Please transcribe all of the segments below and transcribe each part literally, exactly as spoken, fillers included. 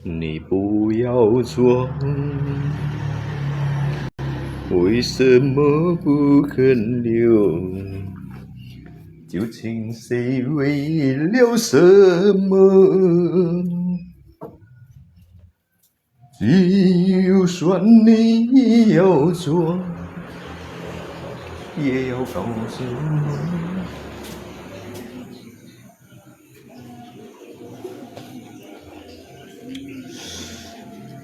你不要装，为什么不肯留？究竟谁为了什么？就算你要装，也要告诉我。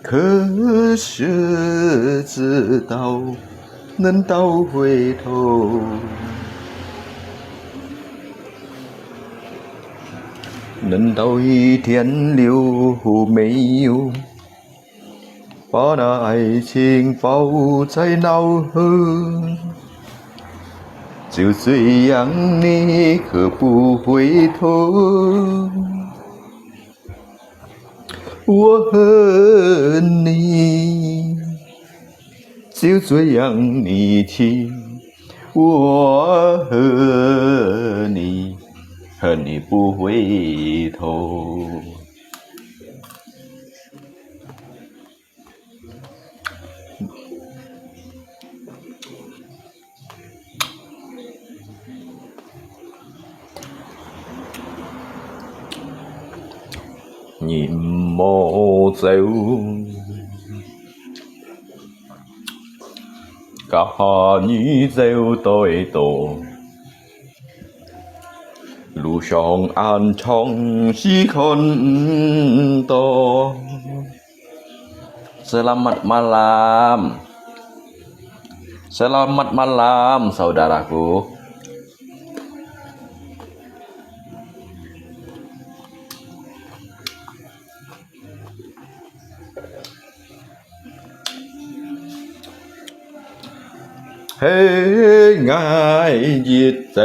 可是知道能倒回头，能倒一点留后没有？把那爱情包在脑后，就这样你可不回头？ 我恨你，就这样你去，我恨你，恨你不回头。 人莫走，假如走对多，路上暗藏是看不到。 Selamat malam. Selamat malam, saudaraku. 嘿，𠊎一走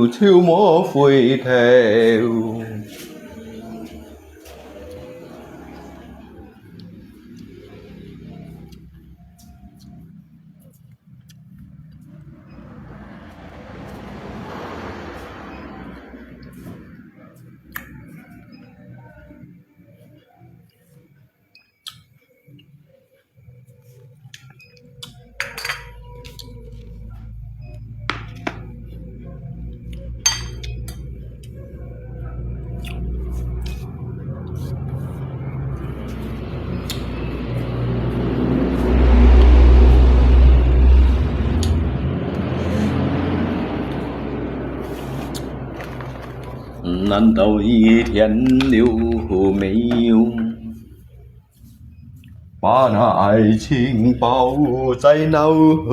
就莫回頭。 难道一点留后没有？ 把那爱情包在脑后，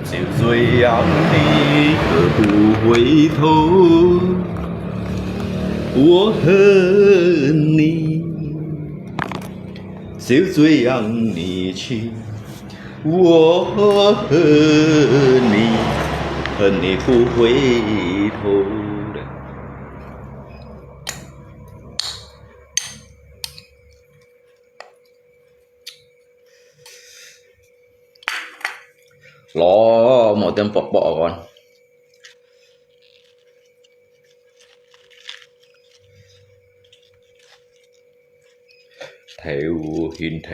就这样你可不回头？我恨你，就这样你去。 我恨你，恨你不回头了。咯，無點薄薄啊，講。 頭眩頭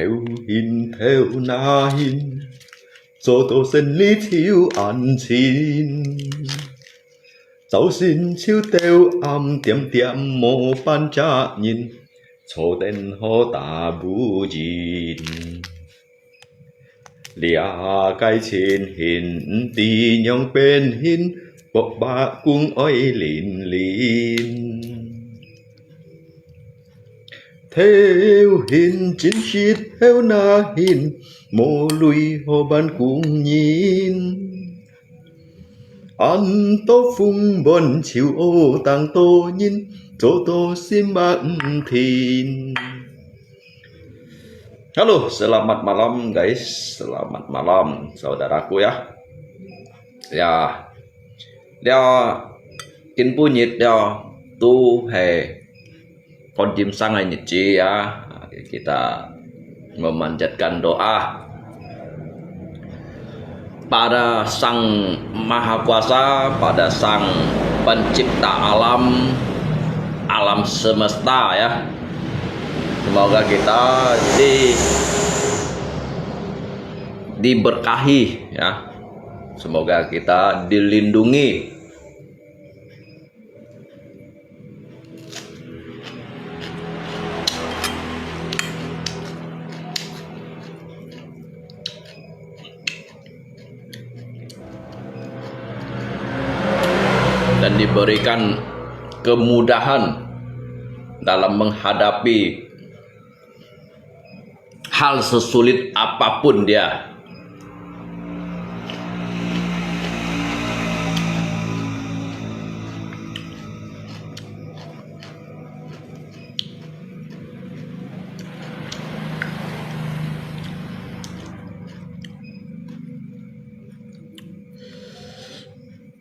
眩頭那眩，做到生理就恁親。朝晨就到暗點點無半隻人，坐等好打無人。 這个情形毋知仰般形，薄白公愛零零。頭眩精神頭那眩，無淚好辦工人。 恁多風悶就學當多人，做到心嘛毋定。Halo, selamat malam guys, selamat malam saudaraku ya. Ya, ya, 今晡日了，都係 Kon Tim Sang个日子啊，kita memanjatkan doa. Pada Sang Maha Kuasa, pada Sang Pencipta alam, alam semesta, ya. Semoga kita di-, diberkahi, ya. Semoga kita dilindungi. Dan diberikan kemudahan dalam menghadapi hal sesulit apapun dia.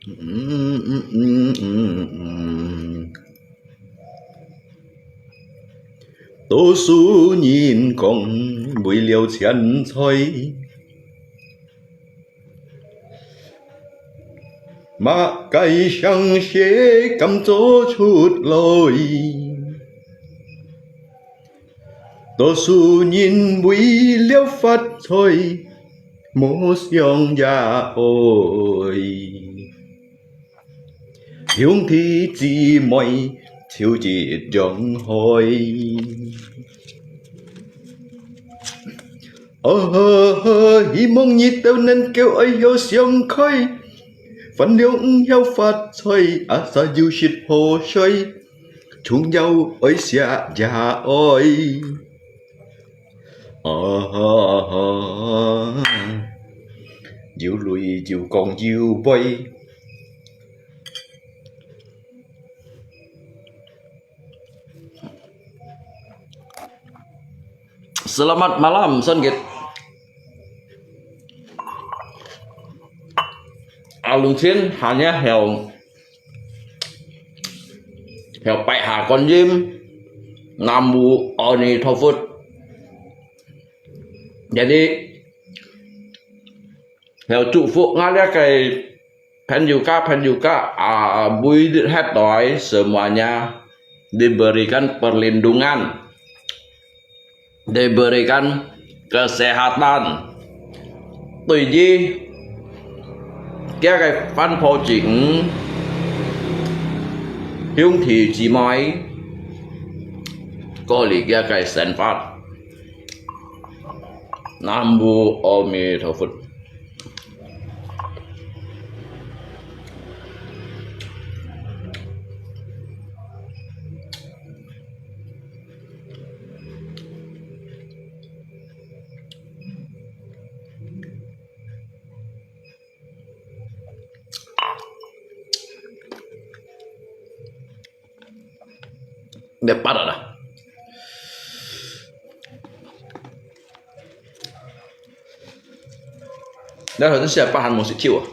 Hm, hm, hm, hm, hm. 多數人講為了錢財，麼个常識敢做出來。多數人為了發財，無想也愛。 兄弟姊妹就一樣愛。哦，希望你兜能夠愛曉想開，煩惱毋曉發財，啊，啥有食好睡，重要愛惜也愛。 啊，有淚有講有飛。Selamat malam, Songkit. Alun sin hanya heo Heo Pai Ha Kuan Yin, Nam Mô A Di Đà Phật. Jadi, heo chúc phúc ngài liá cái 朋友家，朋友家，啊，每日歇台 semuanya diberikan perlindungan, diberikan kesehatan. 對於佢个環保主義，兄弟姊妹，過你佢个生活。南無阿彌陀佛。 你bắt rồi đó. Đó là nó sẽ bắt hành một sự chịu à.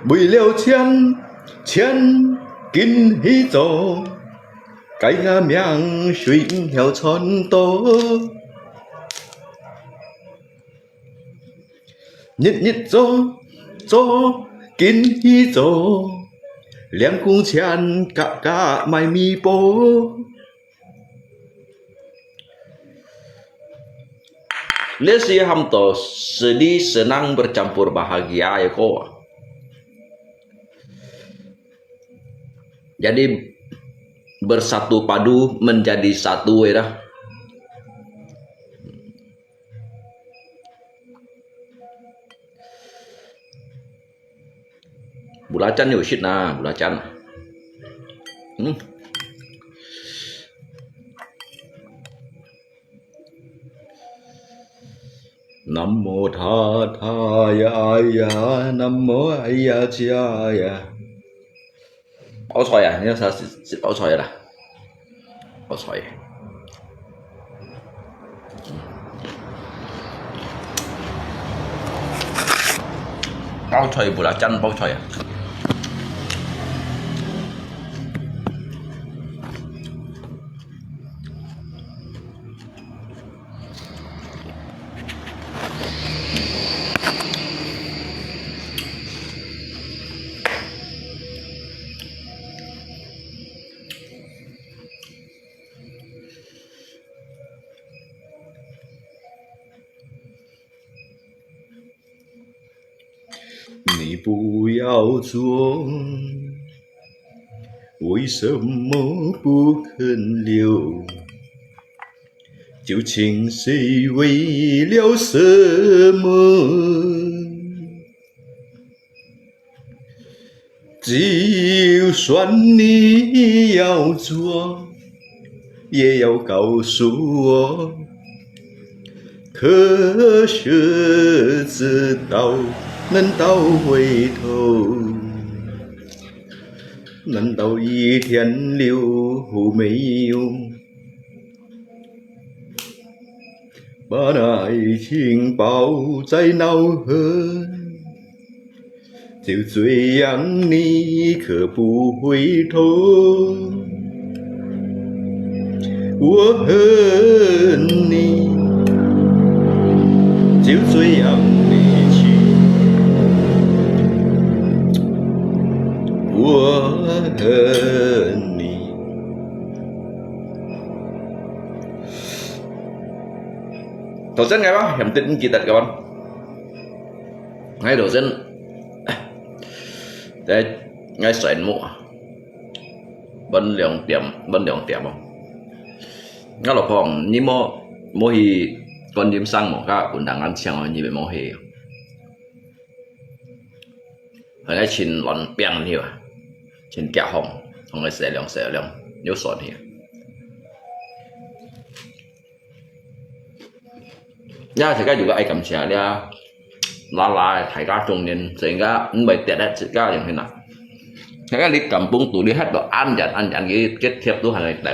為了錢，錢緊去做，該下命水毋曉賺到。 日日做，做，緊去做，領工錢，加加買米包。這係喊做sedih, senang, bercampur bahagia ya ko. Jadi bersatu padu menjadi satu ya dah. Bulacan 有食啊，bulacan。嗯。Nam mô tha tha ya ya, nam mô a ya cha ya. Bao菜啊，你有啥食，食包菜啦？包菜。包菜，belacan包菜啊。不要做，为什么不肯留？究竟谁为了什么？就算你要做，也要告诉我，可是知道能倒回头？难道一点留没有？把那爱情抱在脑后，就这样你可不回头？我恨你，就这样离去，我恨你。頭先𠊎話，嫌得毋記得个話。𠊎頭先，在𠊎睡目，半兩點，半兩點哦。𠊎老婆，你無，無去觀音山無？佮雲頂恁靚哦，你無去？還愛請亂變去啊，請假放，同佢洗涼洗涼，又算去。 呀，自家如果愛感謝了，拉拉个大家中年，自家毋會跌咧，自家用去拿。自家你根本肚裡歇到恁遠恁遠个，結貼都還會到。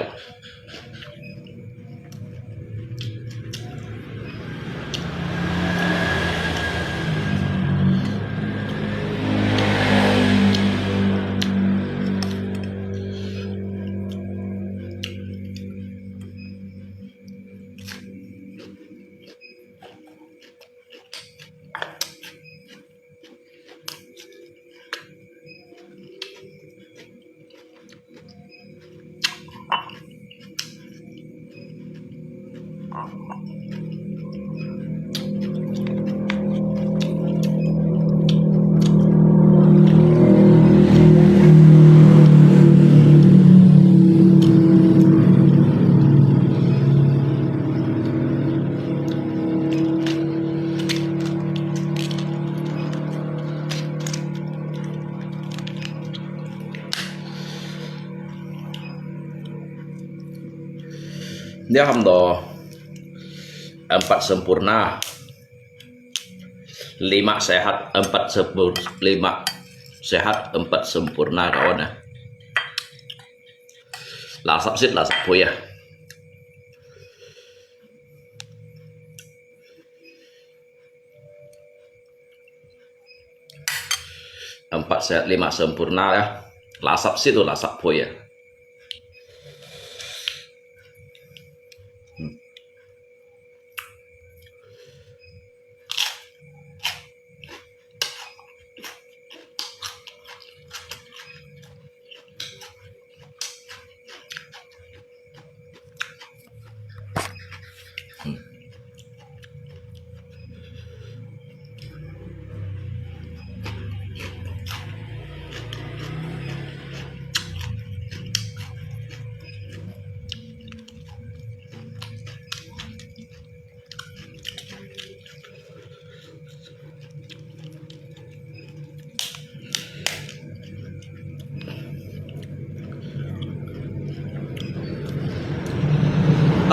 Dia hamdo empat sempurna, lima sehat, empat sempur-, lima sehat, empat sempurna, kawan ah. Lasap sit, lasap pui ah. Empat sehat, lima sempurna ya. Lasap sit tu lasap pui ya.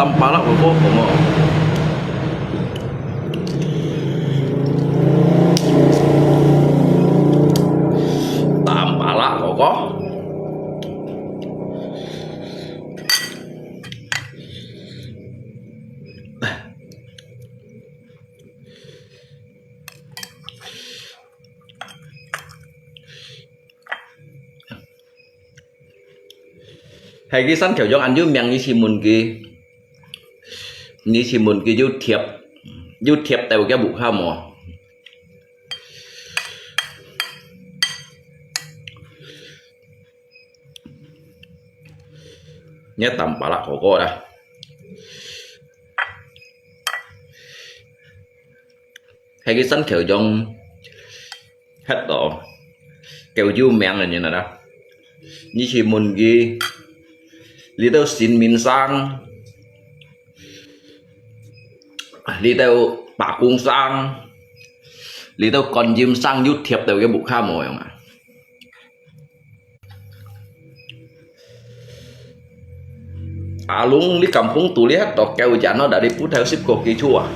Tampalak koko komo. Tampalak koko. Hai kisan kêu jong ăn yuk miang ni si mun ki, ni si mun ki yuk thiep, yuk thiep tèo kia bu kha mo. Nhớ tầm bả lạ khổ cô đây. Hai kisan kêu jong 歇到，夠有名个人啊啦。你去問佢，這兜神明生，這兜伯公生，這兜觀音生有貼到个屋下無樣啊？ 阿龍，你敢講到這歇到夠遠哦，但你不頭十個幾處啊？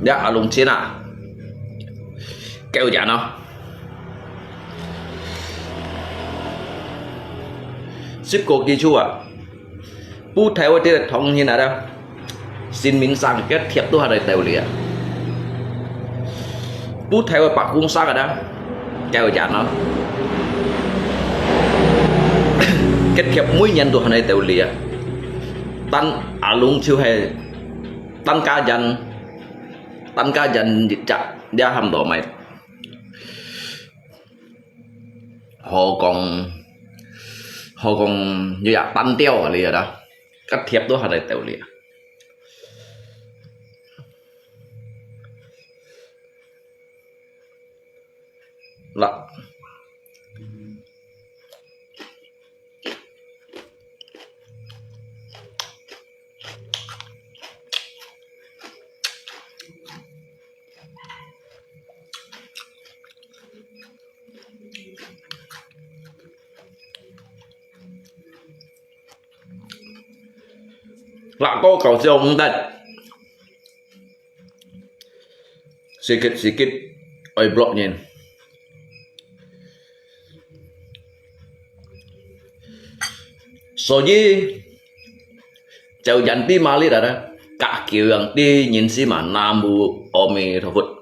這阿龍親啊，夠遠哦，十個幾處啊，不頭个這个通行啊，這 神明生个貼都還在兜裡啊。不頭个伯公生个呢，夠遠咯。个貼每年都還在兜裡啊。但阿龍就係單家人，單家人一隻，也喊到買。好講，好講，又也單調啊，你啊，个貼都還在兜裡啊。 啦。Lah，搞搞笑毋得，sikit-sikit愛block人。所以，就人知嘛，你睇睇，隔久人知人知嘛，南無阿彌陀佛。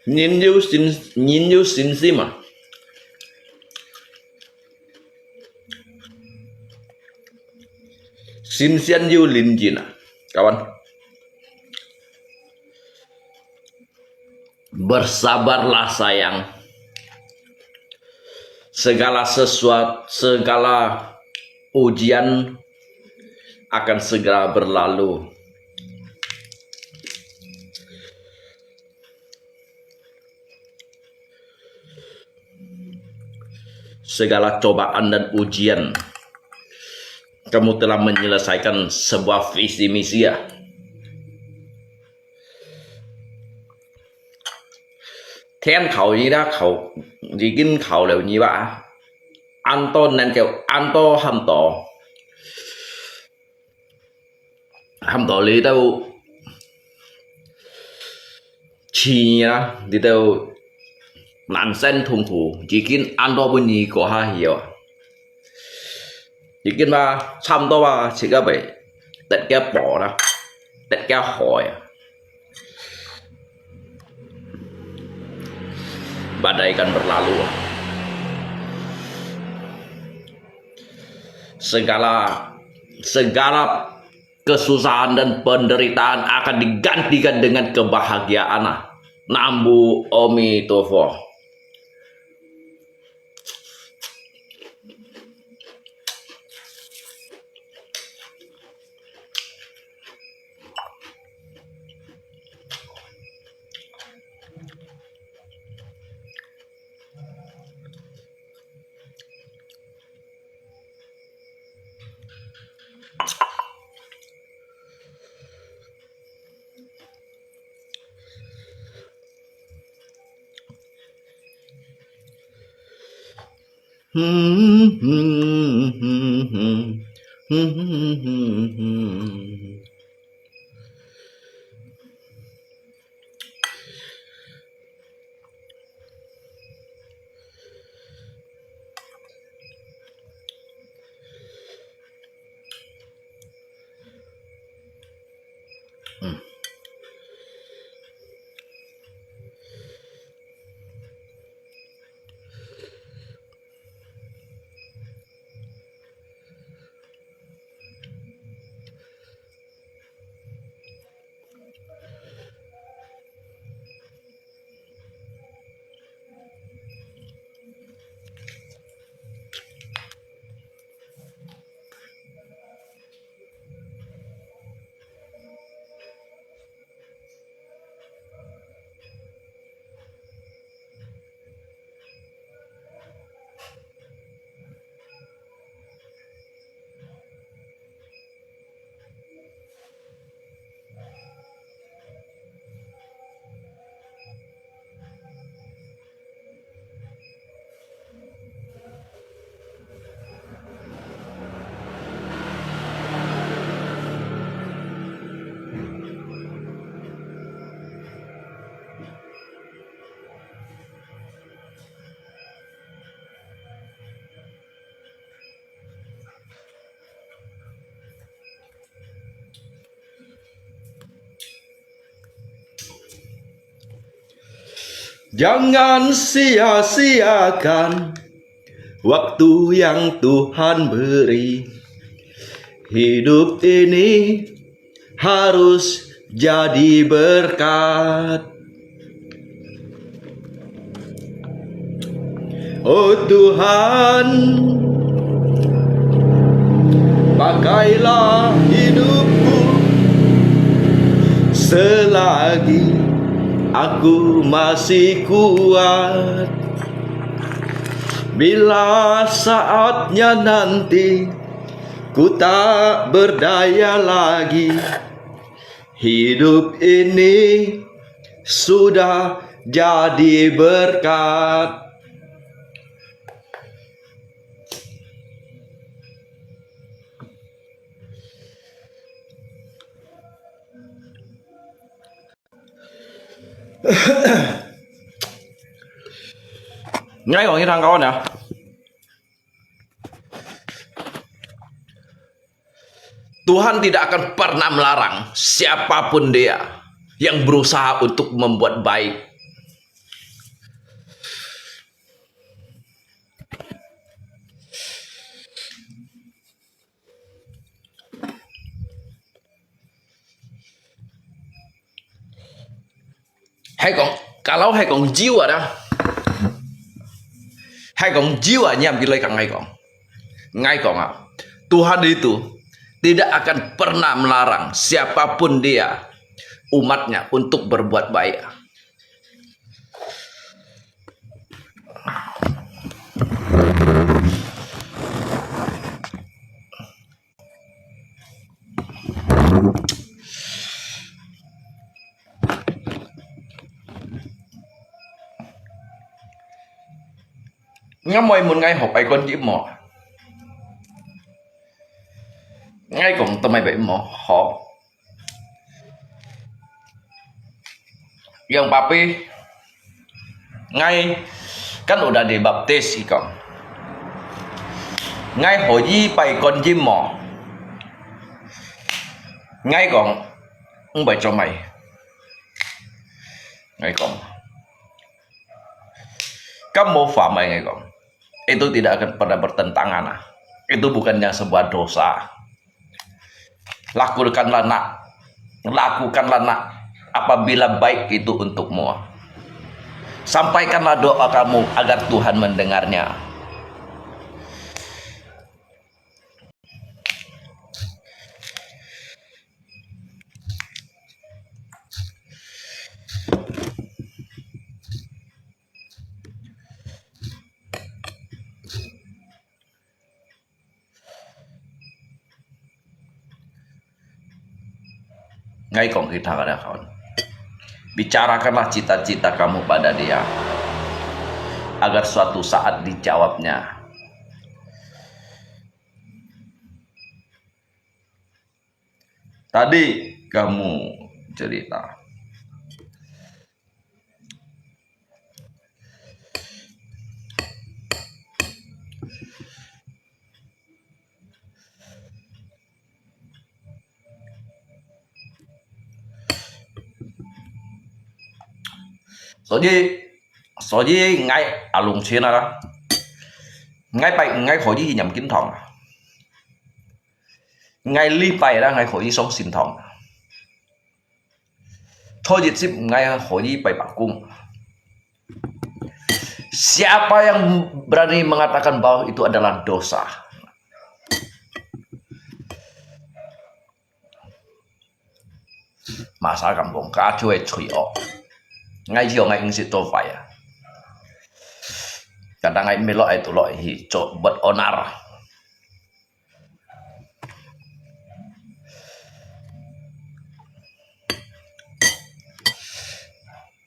人有信，人有信心啊，神仙有靈驗啊，kawan。 Bersabarlah sayang. Segala sesuatu, segala ujian akan segera berlalu. Segala cobaan dan ujian, kamu telah menyelesaikan sebuah visi misi ya. 天靠你啦，靠，已經靠了你吧。恁多能夠，恁多喊到，喊到你都，氣啊，你都難生痛苦，已經恁多分你過下去哦。 已經嘛，差毋多嘛，自家會得个寶啦，得个好呀。Badai akan berlalu. Segala, segala kesusahan dan penderitaan akan digantikan dengan kebahagiaan. Nam mô A Mì Tô Phật. Jangan sia-siakan waktu yang Tuhan beri. Hidup ini harus jadi berkat. Oh Tuhan, pakailah hidupku selagi aku masih kuat. Bila saatnya nanti ku tak berdaya lagi, hidup ini sudah jadi berkat. 你愛講一堂高呢？ Tuhan tidak akan pernah melarang siapapun dia yang berusaha untuk membuat baik. 係講，假如係講有啊啦，係講有啊，你毋記得講𠊎講，𠊎講啊，Tuhan itu tidak akan pernah melarang siapapun dia, umatnya untuk berbuat baik. 你毋會問𠊎好拜觀音無？𠊎講做麼个拜無？好。Yang papi, 𠊎kan udah dibaptis ikon. 𠊎可以拜觀音無？𠊎講，毋會做麼个。𠊎講，kamu faham，𠊎講，itu tidak akan pernah bertentangan啊，itu bukannya sebuah dosa. Lakukanlah nak, lakukanlah nak, apabila baik itu untukmu. Sampaikanlah doa kamu agar Tuhan mendengarnya. 𠊎講佢聽个啦，kawan。Bicarakanlah cita-cita kamu pada dia, agar suatu saat dijawabnya. Tadi kamu cerita. 所以，所以𠊎阿龍前啊，𠊎拜五𠊎可以去念經堂啊，𠊎禮拜啦，𠊎可以上聖堂啊。 初一十五𠊎可以拜伯公。Siapa yang berani mengatakan bahwa itu adalah dosa? Masa kampung kacau ai cui ok. Ngai jio ngai ingsit to fai. Kadang ngai melok ai tulok hi cok buat onar.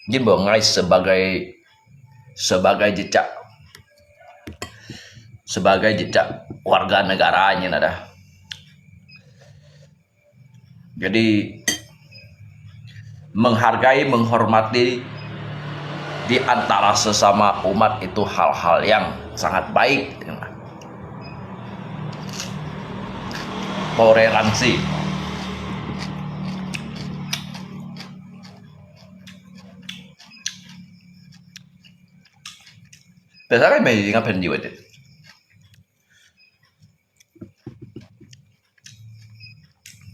Jin bo ngai sebagai, sebagai jejak, sebagai jejak warga negaranya ada. Jadi menghargai, menghormati di antara sesama umat itu hal-hal yang sangat baik. Toleransi. Biasa kan may mga朋友的.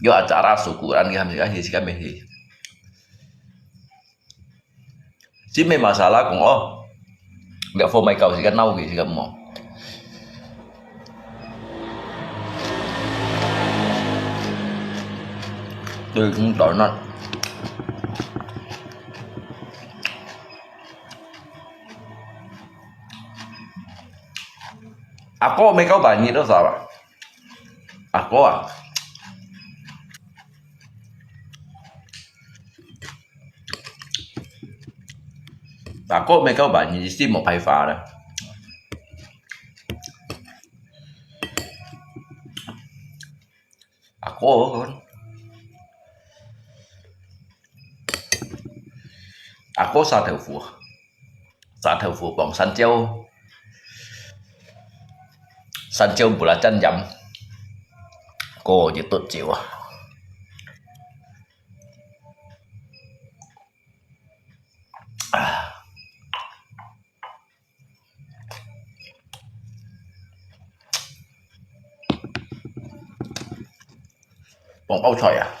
Yo acara syukuran kan, kan, kan, kan, Jadi may masalah kung, oh, nggak formal kau sih kan, nau sih kan mo. Tuh, kung donat. Ako, may kau banyi to sa ba? Ako ah. Ako, may kau banyi, si mo pai fa da. Ako, ako sa tofu. Sa tofu pong san jiao. San jiao belacan jam. Ko je tot jiao ah. Ah. Pong bao choi ah.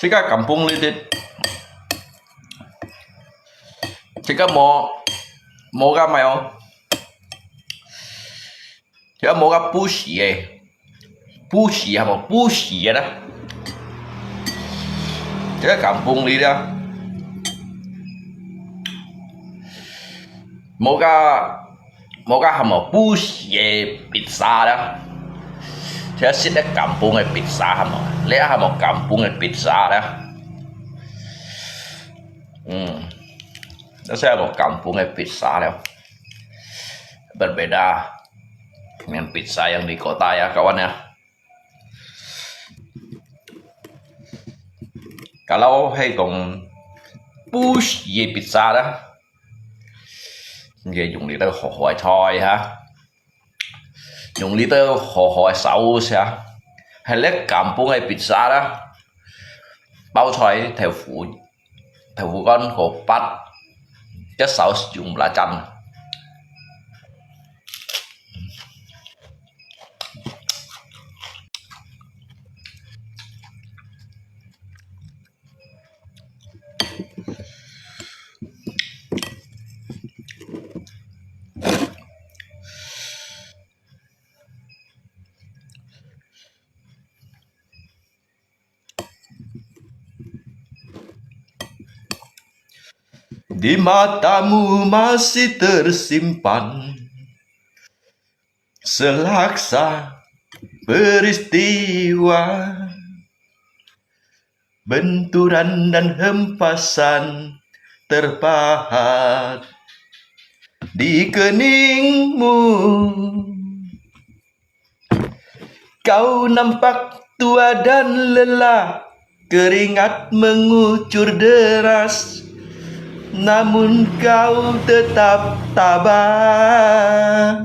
自家kampung裡肚，自家無，無个麼个哦，自家無个補習个，補習係無？補習个啦，自家kampung裡啦，無个 無个係無補習个pizza啦，這係食个kampung个pizza係無？這係無kampung个pizza啦。嗯，這係無kampung个pizza啦。Berbeda dengan pizza yang di kota ya, kawan ya. Kalau係講補習个pizza啦，你用這兜好好个菜哈，用這兜好好个sauce哈，係這kampung个pizza啦，包菜、豆腐、豆腐乾、河粉，這sauce用belacan。 Di matamu masih tersimpan selaksa peristiwa, benturan dan hempasan terpahat di keningmu. Kau nampak tua dan lelah, keringat mengucur deras, namun kau tetap tabah.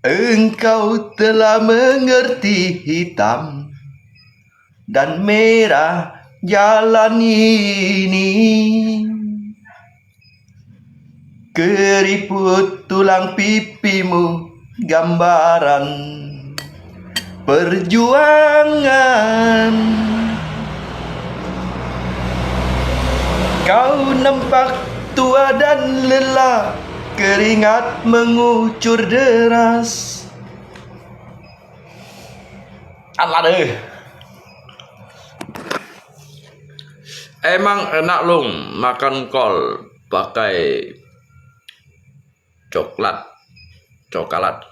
Engkau telah mengerti hitam dan merah jalan ini. Keriput tulang pipimu gambaran perjuangan. Kau nampak tua dan lelah, keringat mengucur deras. Alah deh. Emang enak Lung makan kol pakai coklat. coklat.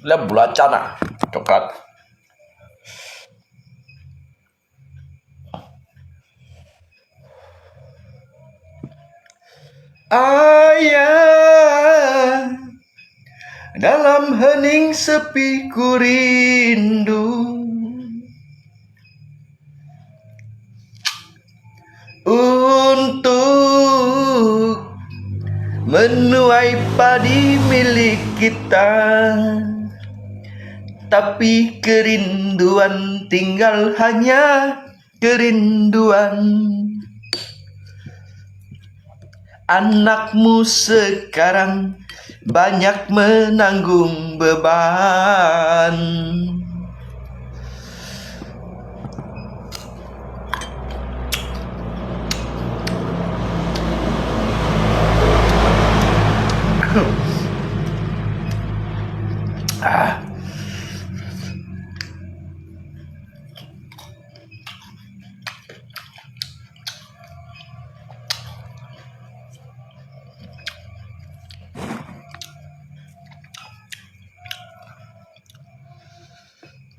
Lah belacan ah, coklat. Ayah, dalam hening sepi ku rindu untuk menuai padi milik kita. Tapi kerinduan tinggal hanya kerinduan. Anakmu sekarang banyak menanggung beban. Ah.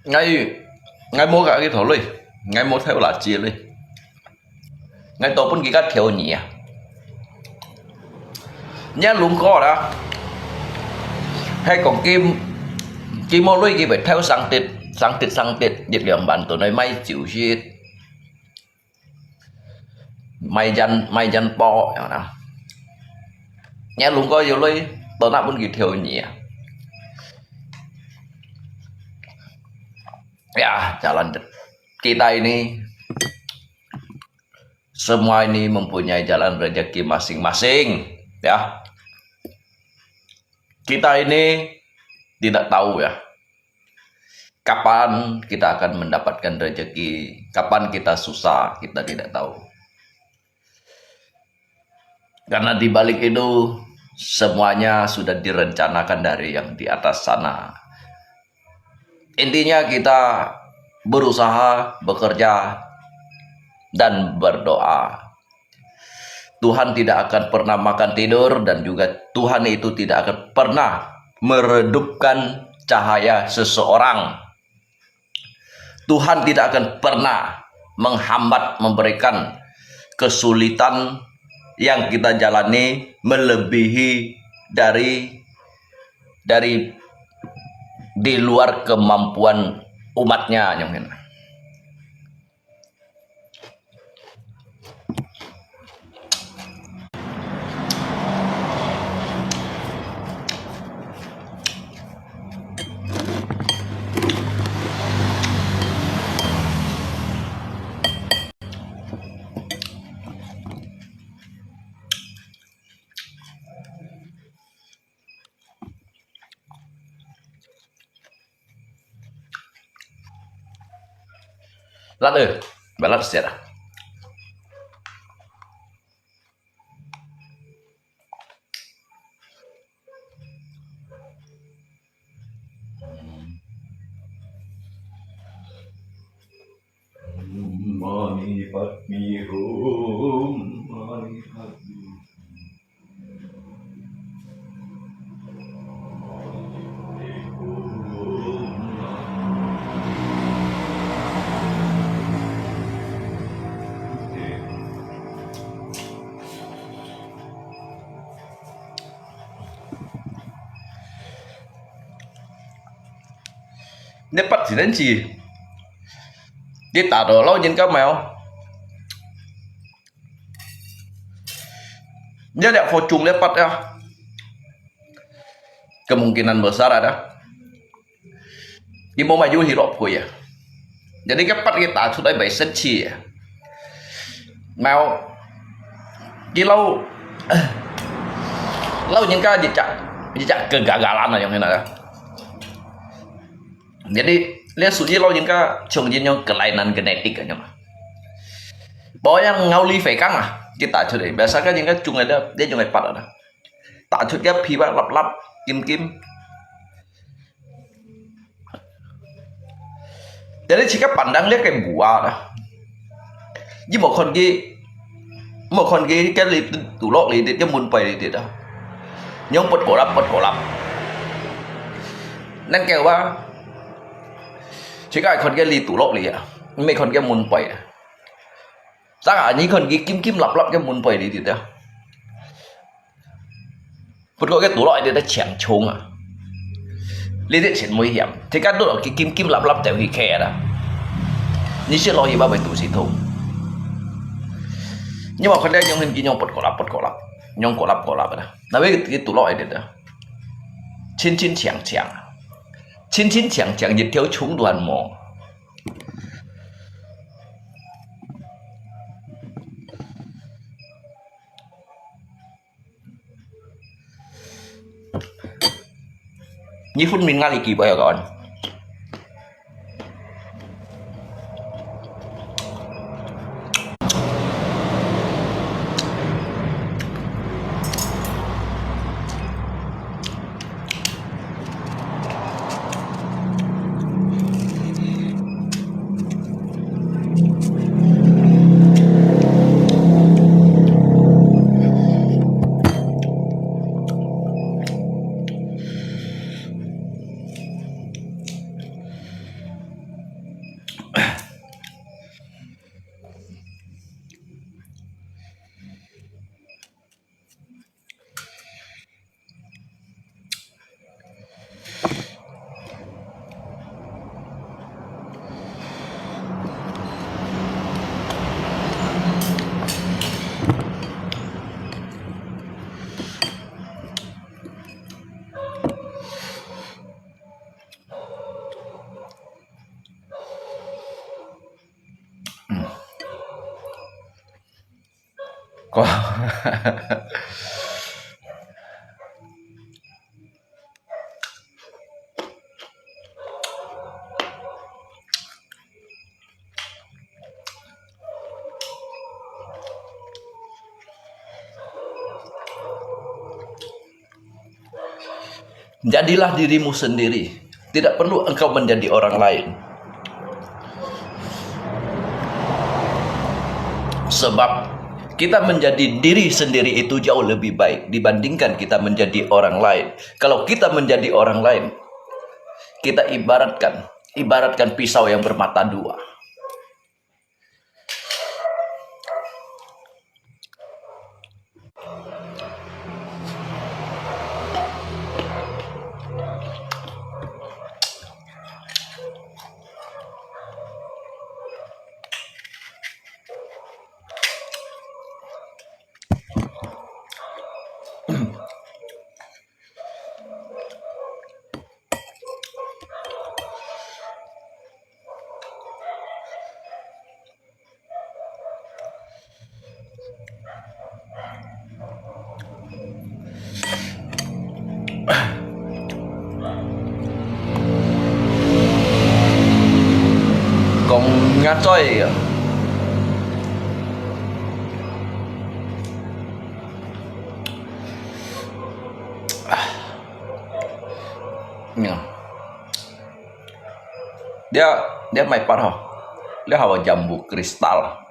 Ngai，ngai無甲佢討鐳，ngai無偷垃圾鐳，ngai都分佢甲偷泥啊！你啊，龍哥啦，係講佢，佢無鐳，佢會偷生屜，生屜，生屜，一兩萬都來買酒食。 買煙，買煙包，有無？你龍哥有鐳，都拿分佢偷泥啊！Ya, jalan kita ini, semua ini mempunyai jalan rezeki masing-masing, ya. Kita ini tidak tahu, ya. Kapan kita akan mendapatkan rezeki, kapan kita susah, kita tidak tahu. Karena di balik itu, semuanya sudah direncanakan dari yang di atas sana. Intinya, kita berusaha, bekerja, dan berdoa. Tuhan tidak akan pernah makan tidur, dan juga Tuhan itu tidak akan pernah meredupkan cahaya seseorang. Tuhan tidak akan pernah menghambat, memberikan kesulitan yang kita jalani melebihi dari, dari di luar kemampuan umatnya, yang Lat ơi, bà lat siat à? Mani padme hum, mani padme hum. Lepat sinan si. Dia tak ada lawan jin kamai oh. Dia ada pocong lepat ya. Kemungkinan besar ada. Di mo maju hilok pui ya. Jadi kepat kita sudah bai sensi ya. Mau kilau lau jin ka jejak jejak kegagalan yang kena. Jadi, lihat suci lo jin ka chung jin yang kelainan genetik kan yang. Bahwa yang ngau li fekang ah, kita sudah biasa kan jin ka chung ada, dia chung pat ada. Tak chung dia piwa lap lap kim kim. Jadi jika pandang dia kayak buah dah. Ji một con kia, một con kia cái đi tủ lạnh đi, cái muốn bày đi đó. Nhóm bật cổ lắp, bật cổ lắp. 恁久啊，自家看見你肚落去啊，毋係看見門背啊。 正下你看佢金金立立个門背裡底啊。不過佢肚落一直在強衝啊。你這真危險，自家都落去金金立立掉去徛啦。你識落去嘛會肚屎痛。你莫看到樣形佢樣不過啦，不過啦，樣過啦過啦啦。那位佢肚落一直啊，輕輕強強，輕輕強強，一條蟲卵毛。 你分明哪裡幾杯啊，kawan？ Jadilah dirimu sendiri. Tidak perlu engkau menjadi orang lain. Sebab kita menjadi diri sendiri itu jauh lebih baik dibandingkan kita menjadi orang lain. Kalau kita menjadi orang lain, kita ibaratkan ibaratkan pisau yang bermata dua. 講𠊎嘴啊。嗯。 這，這毋係八吼，這係jambu kristal。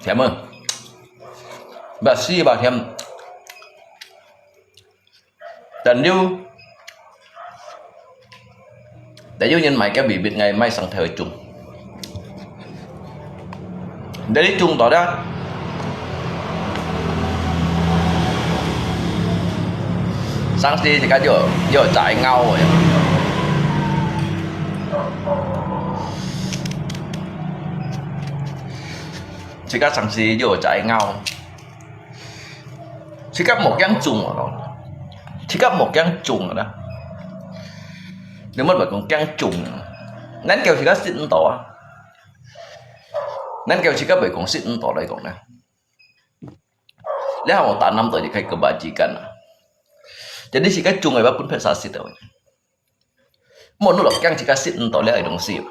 甜啊，毋係鹹，甜。但有，但有人買个bibit，𠊎買上頭去種。Jadi種到了，上次自家就，就摘咬个。自家上次就摘咬。自家無驚種啊，自家無驚種啊啦。你莫話講驚種啊，恁久自家食毋到啊。 Nên kêu自家會講食毋到來講呢。Lihat orang tanam tu je kayak kebajikan lah. Jadi自家種个話分別啥食到。Menurut orang自家食毋到了个東西。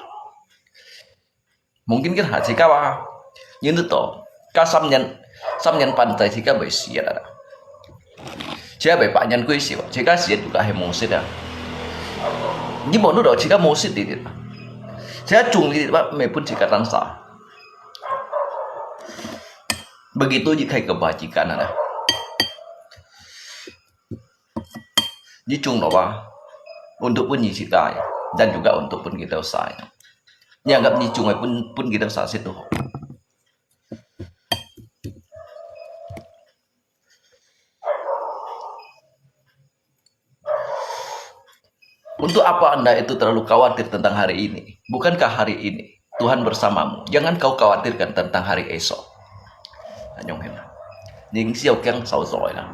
Mungkin kan自家話，你知道，加三年，三年半載自家會死啦。 自家會百年歸壽，自家死就該係無食啊。你無遇到自家無食的，自家種的，乜分自家當啥。Begitu juga kebajikan啊。你種落啊，untuk分你自家，dan juga untuk分kita usah。你anggap你種个分，分kita usah食都好。 Untuk apa anda itu terlalu khawatir tentang hari ini? Bukankah hari ini Tuhan bersamamu? Jangan kau khawatirkan tentang hari esok. Anyong hen. Ning siu keng sau zoi lah.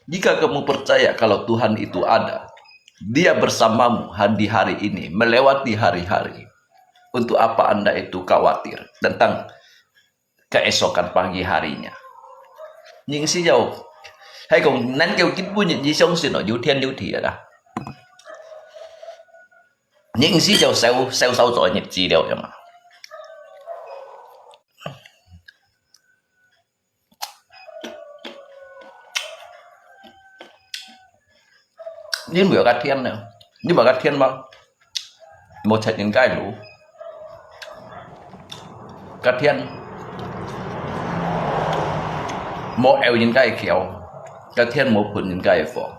Jika kamu percaya kalau Tuhan itu ada, Dia bersamamu ha-, di hari ini, melewati hari-hari. Untuk apa anda itu khawatir tentang keesokan pagi harinya? Ning siu, hai kong nan kêu kit bu ni, ni xiong sin lo, yu tian yu ti da. Ning siu sau, sau sau zoi ni zi liu ya ma. 因為有个天呢，你無个天嗎？無切人家路，个天無拗人家个橋，个天無噴人家个火。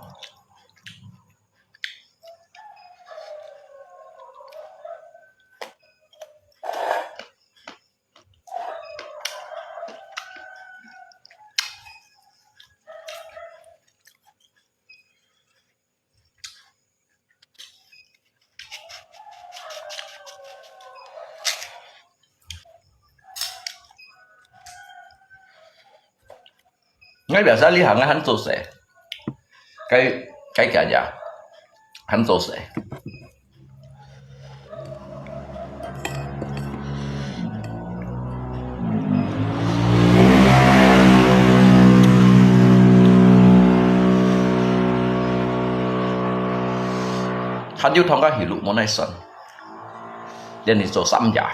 𠊎biasa這行个還做事，該，該家家還做事。 還有同个係路無耐算，連你做三夜，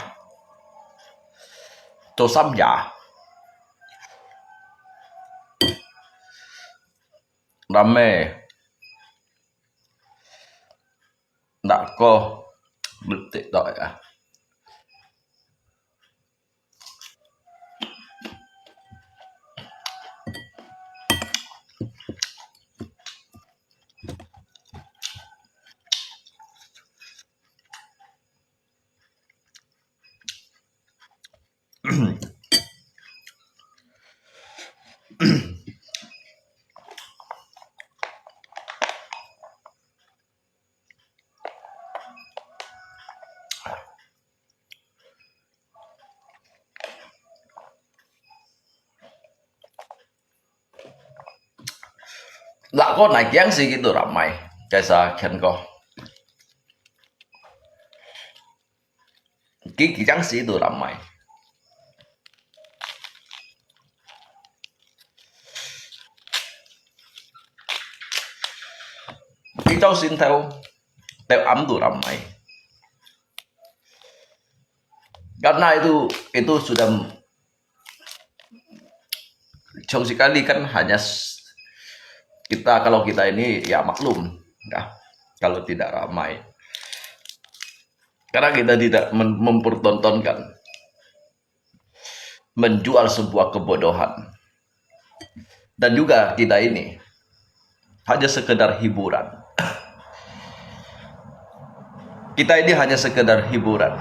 做三夜，南美，那个，不得了啊！ Lak ko nai kiang si gitu ramai. Kaisa kian ko. Ki kiang si itu ramai. Ki tau sin tau, tau am tu ramai. Karena itu itu sudah, 从 sekali kan hanya s- kita, kalau kita ini ya maklum, ya, kalau tidak ramai. Karena kita tidak men- mempertontonkan, menjual sebuah kebodohan. Dan juga kita ini hanya sekedar hiburan. Kita ini hanya sekedar hiburan.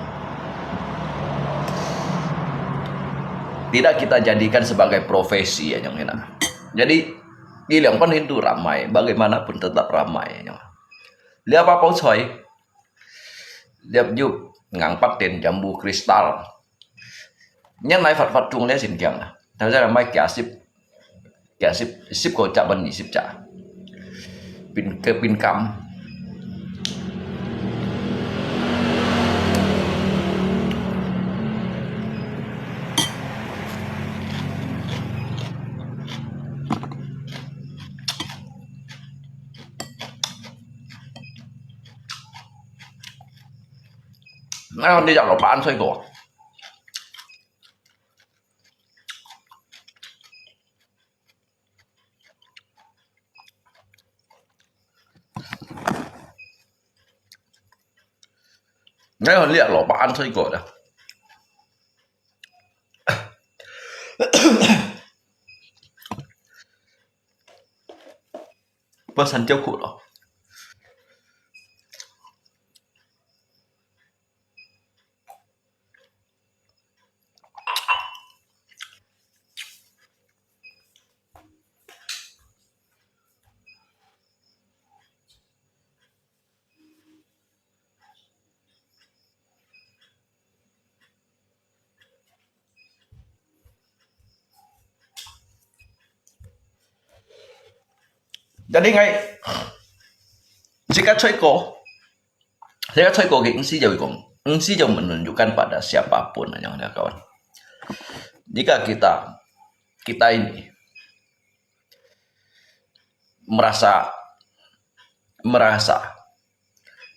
Tidak kita jadikan sebagai profesi ya, yang enak. Jadi, di 两半 itu ramai, bagaimanapun tetap ramai ya. Lihat apa pau choi? Lihat yuk ngang paten jambu kristal. Nyan nai fat fat chung le sin kiang. Tapi saya mai kiasip, kiasip sip ko cak ban isip cak. Pin ke pin kam. Nah, ini jak lo pan soi ko. Nah, ini jak lo pan soi ko dah. 不然就苦了。Jadi ngai jika choi ko, jika choi ko ke nsi jau ikong, nsi jau menunjukkan pada siapapun yang ada kawan. Jika kita kita ini merasa merasa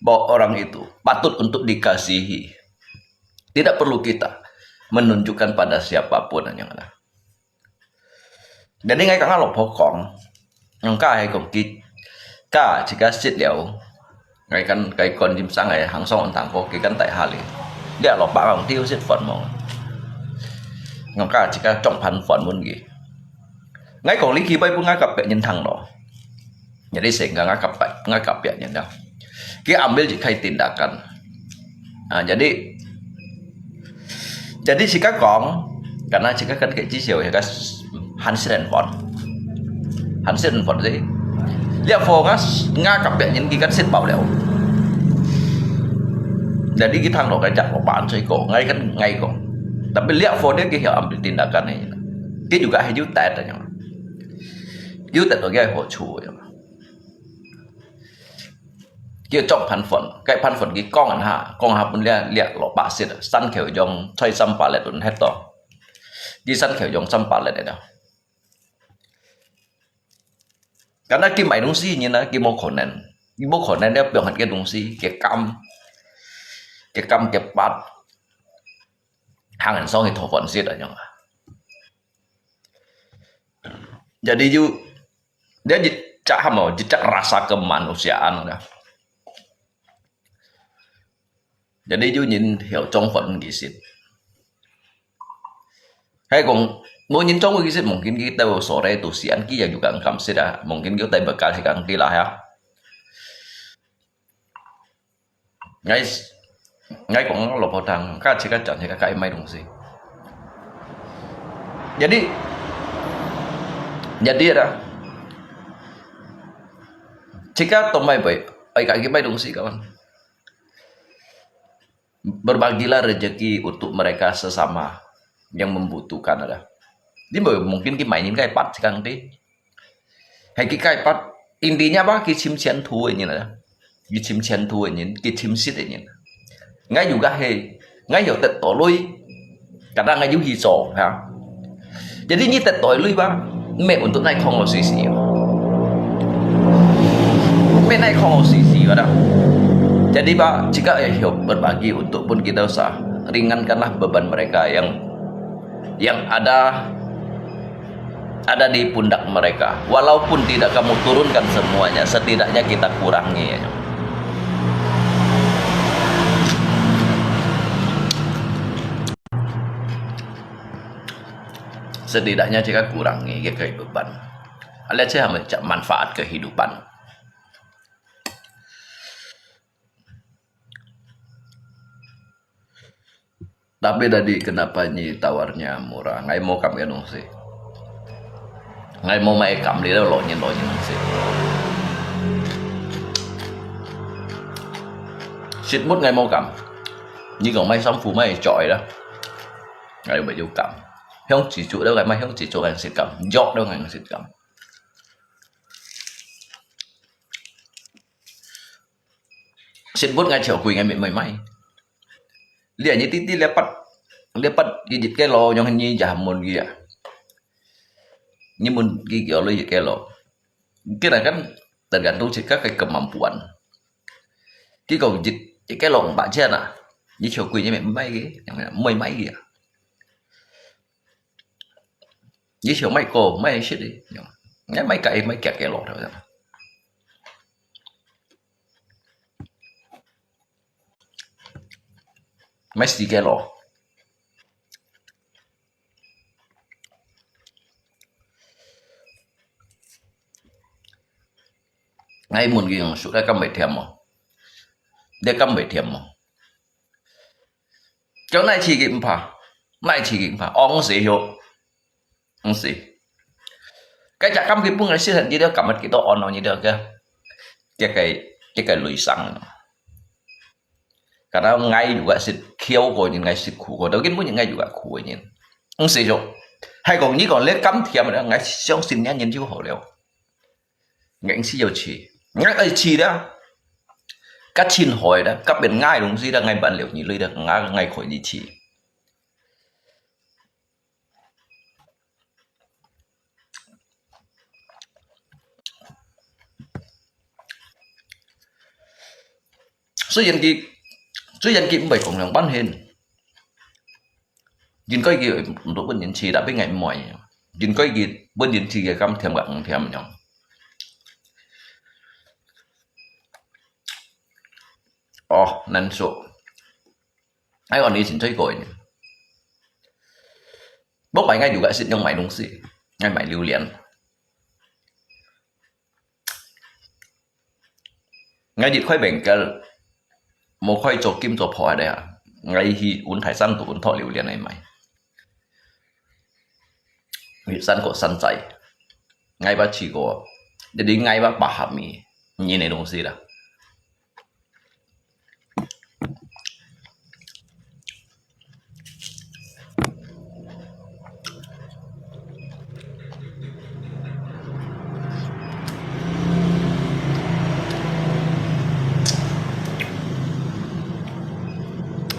bahwa orang itu patut untuk dikasihi. Tidak perlu kita menunjukkan pada siapapun yang ada. Jadi ngai kang lo pokong, ngai kong ki ka jika sit liao, ngai kan kai kon jim sang ngai hang song tang ko ki kan tai hali. Dia lo pa kong tiu sit fon mong. Ngai ka jika chong pan fon mun gi. Ngai kong li ki bai pun ngai kap pe nyin thang lo. Jadi sehingga ngai kap ngai kap pe nyin dah. Ki ambil jika tindakan. Ah, jadi jadi jika kong, karena jika kan ke jisiu ya kas han sit fon. Han sit fon sih. Lihat fokus ngai kap pe nyin ki kan sit pau liao. Jadi ki thang lo kai jak lo pan soi ko, ngai kan ngai ko. Tapi lihat fo dia ki ambil tindakan ni. Ki juga hai juta tanya. Juta to ki hai ho chu ya. Ki chong pan fon, kai pan fon ki kong an ha, kong ha pun lihat lihat lo pa sit, san kheu jong choi sam pa let un het to. Ki san kheu jong sam pa let dah. Karena ki mai dong si nyin na, ki mo konen. Ki mo konen dia piong hat ki dong si, ki kam. Ki kam ki pat. Hang an song hi to fon sit dah yang. Jadi ju dia jejak ham, jejak rasa kemanusiaan dah. Jadi ju nyin hiau chong fon ki sit. Hai kong mo nyin chong ki sit mungkin ki tau sore tu sian ki ya juga kam sit dah. Mungkin ki tai bekal si kang ti lah ya. Ngai ngai kong lo po thang ka jika jan jika kai mai dong si. Jadi jadi dah. Jika to mai bai, ai ka ki mai dong si kawan. Berbagilah rezeki untuk mereka sesama yang membutuhkan ada. Di mungkin ki mai nyin kai pat jika ti. Hai ki kai pat intinya apa ki chim chien thu nyin ada. Ki chim chien thu nyin, ki chim sit nyin. Ngai juga hai, ngai yo tet to lui. Kadang ngai juga so ha. Jadi nyi tet to lui ba, me untuk nai kong lo sisi. Me nai kong lo sisi ba dah. Jadi ba, jika ya hiup berbagi untuk pun kita usah ringankanlah beban mereka yang yang ada ada di pundak mereka. Walaupun tidak kamu turunkan semuanya, setidaknya kita kurangi. Setidaknya kita kurangi kita beban. Alat saya macam manfaat kehidupan. Tapi tadi kenapa nyi tawarnya murah? Ngai mau kam ke dong si. Ngai mau mai kam li lo nyi lo nyi dong si. Sit mut ngai mau kam. Nyi kong mai sam fu mai choi la. Ngai mai yu kam. Hiong chi chu lo ngai mai hiong chi chu ngai sit kam. Jok lo ngai sit kam. Sit mut ngai chiao kui ngai mai mai mai. Lia nyi ti ti lia pat lia pat ki jit ke lo nyong nyi ja mun ki ya. Nyi mun ki ki lo jit ke lo. Kira kan tergantung sit ka ke kemampuan. Ki kong jit jit ke lo ba chia na. Nyi chiao kui nyi mai mai ki, mai mai ki ya. Nyi chiao mai ko mai sit di. Ngai mai kai mai kia ke lo. Mai si ke lo. Ngai mun ki yang su da kam mai thiam mo. Da kam mai thiam mo. Kau nai chi ki mpa. Nai chi ki mpa. Ong si yo. Ong si. Cái chả cắm cái bưng này xí thành gì đó, cắm một cái đó on nó như đó kìa. Cái cái cái cái lưới xăng. Karena ngai juga sit khiêu ko nyin, ngai sit khu ko, tao kin bu nyin ngai juga khu nyin. Ong si jo. Hai kong ni kong le kam thiam da, ngai xiong sin nyan nyin jiu hou liao. Ngai ong si yo chi. Ngai ai chi da. Ka chin hoi da, ka ben ngai dong si da, ngai ban liao ni lui da, ngai ngai khoi ni chi. 雖然佢雖然佢毋係共樣版型，應該佢毋到本人試，tapi ngai毋愛，應該佢本人試个甘甜个毋甜樣。哦，難受。 Ai on ni sin choi koi ni. Bok pai ngai juga sit nyong mai dong si. Ngai mai liu lian. Ngai dit khoi bengkel. Mo khoi cho kim cho pho ada. Ngai hi un thai san tu un tho liu lian ai mai. Wi san ko san chai. Ngai ba chi ko. Jadi ngai ba pahami. Ni ne dong si da.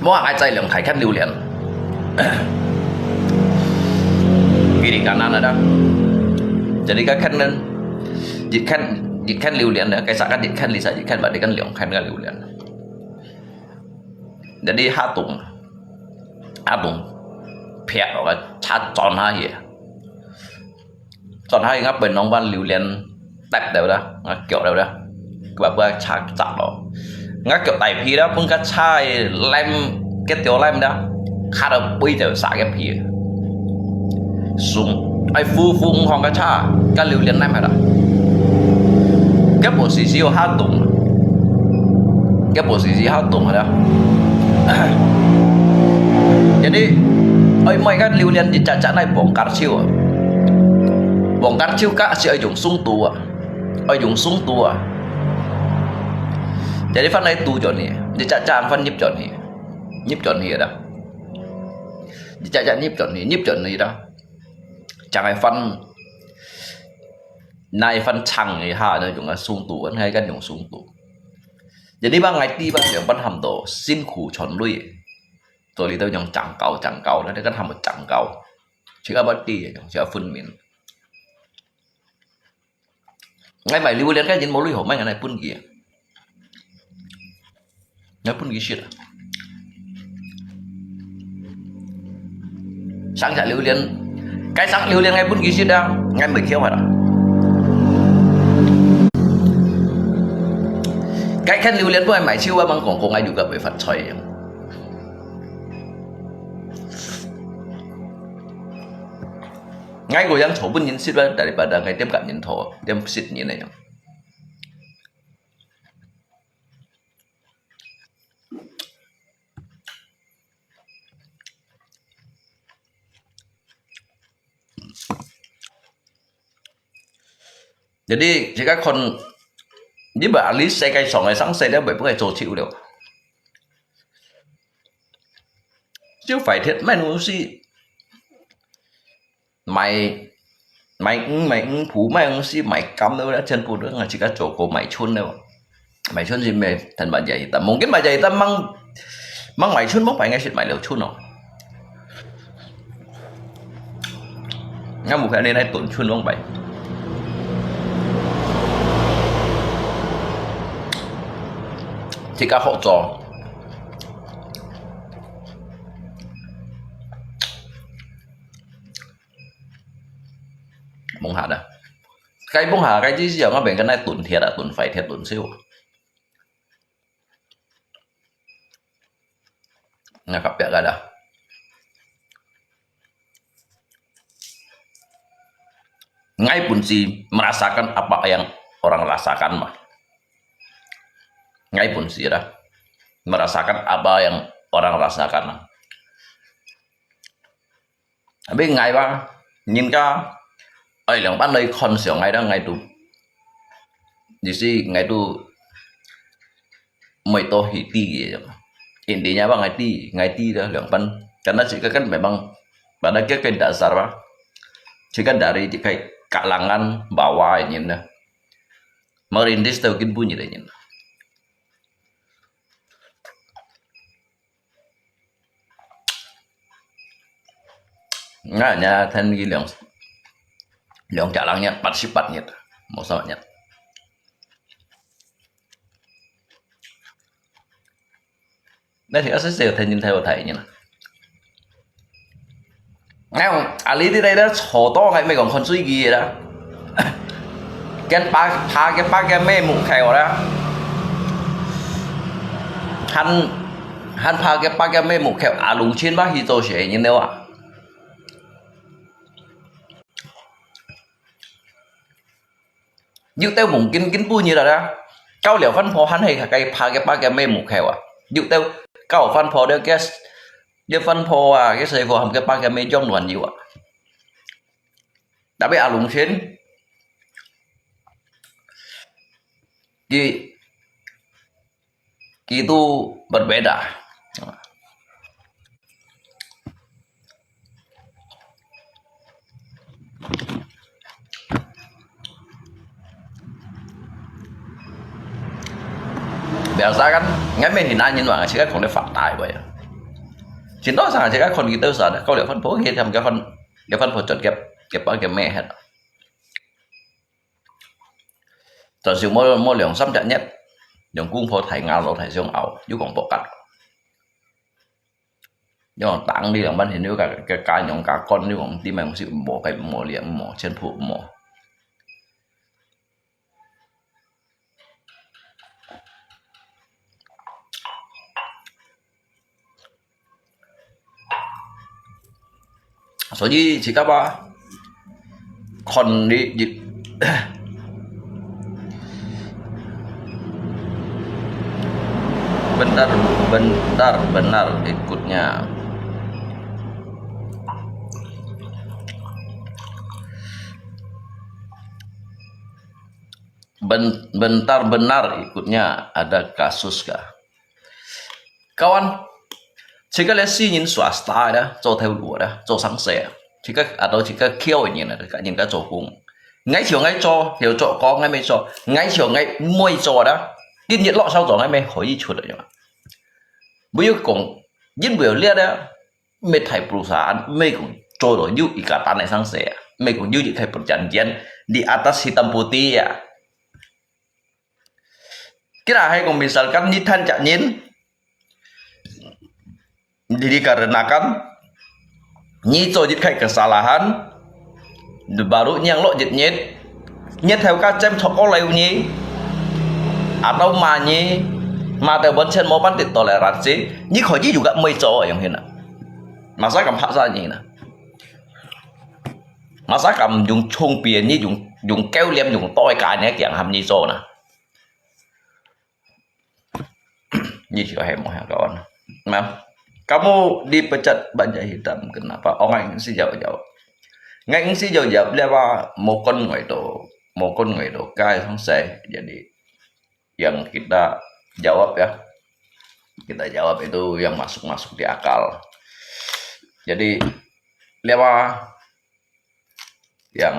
Mua ai zai liang khai khen liu lian. Kiri kanan ada. Jadi ka khen nen. Jit khen jit khen liu lian da. Kai sa ka jit khen li sa jit khen ba di kan liang khen ka liu lian. Jadi ha tung ha tung phiak ka cha chon ha ye. Chon ha ye ngak pen nong ban liu lian tep deu da ngak kiok deu da. Kua bua cha chak lo ngak kiok tai phi da pun ka cha lem ket teo lem da. Kha da pui deu sa ket phi. Sung ai fu fu hong ka cha ka liu lian lem ha da. Ket bo si si ha tung. Ket bo si si ha tung ha da. Jadi, oi, moi kan liu lian di cha cha nai bong kar chiu. Bong kar chiu ka si oi jung sung tu a. Oi jung sung tu a. Jadi fan nai tu jon ni. Di cha cha fan nyip jon ni. Nyip jon ni da. Di cha cha nyip jon ni. Nyip jon ni da. Chang ai fan. Nai fan chang ni ha na jung a sung tu. Ngai kan jung sung tu. Jadi ba ngai ti ba yang ban ham to. Sin khu chon lui. Tua li tau yang chang kau, chang kau. Na kan ham chang kau. Chỉ có bát đi, chỉ có phân miệng. Ngay mày liu liên cái dính một lưỡi hổ mày này phun kìa. Nó phun kìa shit à. 生隻榴槤，該生榴槤𠊎分佢食啊，𠊎毋會噭啊啦。該牽榴槤分𠊎賣手啊，吂講過𠊎有个會發財樣。𠊎个樣做分人食啊，daripada𠊎點甲人頭，點食人个樣。 Jadi，自家看，你把你世界上个生死了，袂分佢做手了。就壞忒，乜有事。 賣，賣魚，賣魚脯，賣魚絲，賣柑了，全部都係自家做个賣春了。賣春係毋係？Tan ba jadi hitam. Mungkin ba jadi hitam，吂，吂賣春，吂擺𠊎識賣了春哦。𠊎目前呢，來燉春吂擺。自家學做。 摸下啦。該摸下，該意思啊，𠊎變个來燉忒啊，燉壞忒，燉燒啊。𠊎較白个啦。𠊎本是merasakan apa yang orang rasakan嘛。𠊎本是啦，merasakan apa yang orang rasakan啊。 Tapi𠊎吧，人家，哎，兩班來看上𠊎啦，𠊎都，意思𠊎都，毋會多去知个。Intinya吧，𠊎知，𠊎知啦，兩班，karena自家kan memang，pada kita dasar吧，自家dari自家kalangan bawah个人啦，merintis到今晡日个人。 𠊎這天佢兩，兩隻人呢，八十八日，無三日。那係細細个天真太有大人啊。 哎喲，啊，你這个咧，坐到𠊎毋係講看水機个啦。跟拍，拍个，拍个咩目標啦。還，還拍个，拍个咩目標，啊，弄清吧去做事情了啊。 有兜mungkin今晡日啊，到了番婆還係該拍个，拍个咩目標啊。有兜到番婆了，該，了番婆啊，該師傅含个拍个咩種卵有啊。Tapi啊，弄清，佢，佢都berbeda。 Biasa kan，𠊎毋係拿人話，自家講得發大个呀。真多時自家看佢兜啥，到了番婆，佢含个番，个番婆轉个，个包个咩忒。 但是無，無兩三隻月，兩公婆大牙老大相拗，又講駁甲。又講打你兩班，又講个，个家娘家官，又講點樣東西無，該無，連無，全部無。 所以自家吧，看你，你，bentar, bentar, benar ikutnya. Ben-, bentar benar ikutnya ada kasus kah? Kawan，自家這世人swasta个啦，做頭路个啦，做生意啊，自家，啊，都自家囥个人啊，自家人家做工。𠊎想𠊎做，又做工，𠊎毋做，𠊎想𠊎毋做啦，今日落手做，𠊎毋可以出來嘛。毋好講，因為這个，毋係大perusahaan，毋係講做到有ikatan个生意啊，毋係講有一個perjanjian di atas hitam putih啊。 Kita係講misalkan你趁隻人，你，你dikarenakan 你做一个kesalahan，baru nyang lo jit nyit，nyit heo ka cem chok ko leu ni，atau ma ni，ma teu bon chen mo pan tit toleransi，你可以juga mui cho yang hina。Masa kam paksa ni na。Masa kam yung chung pien ni yung yung kêu liêm yung toi ka ni kiang ham ni cho na. Ni siya hai mo hang kawan. Nah, kamu dipecat bajai hitam kenapa? Oh, ngai si jawab jawab. Ngai si jawab jawab dia apa? Mokon ngai to, mokon ngai to kai sang sai. Jadi yang kita jawab ya, kita jawab itu yang masuk-masuk di akal. Jadi dia apa? Yang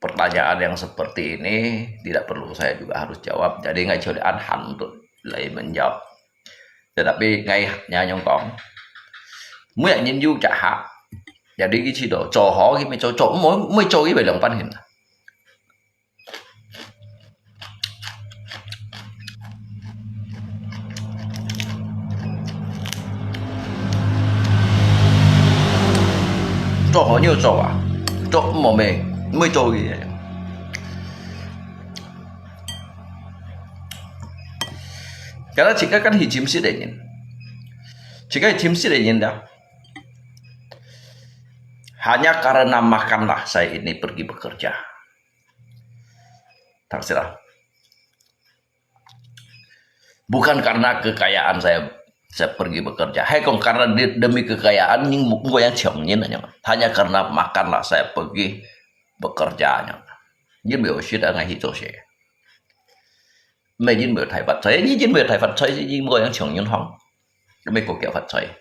pertanyaan yang seperti ini tidak perlu saya juga harus jawab. Jadi ngai cho an han tu lai menjawab. Tetapi ngai nyanyong kong, mui nyin yu chak ha. Jadi ki chi do cho ho ki mui cho cho mui mui cho ki bai long pan hin. 做好你就做啊，做毋好咩，毋會做嘅。Karena jika kan hijim sih dingin, jika hijim sih dingin dah, hanya karena makanlah saya ini pergi bekerja. Taksirah. Bukan karena kekayaan saya saya pergi bekerja. Hai kong karena demi kekayaan ning bukan yang ciongin aja. Hanya karena makanlah saya pergi bekerja aja. Ini belum sih dah ngai hijau sih. Mei ini belum thai fat saya, ini belum thai fat saya, ini bukan yang ciongin hong. Mei kok ya fat saya.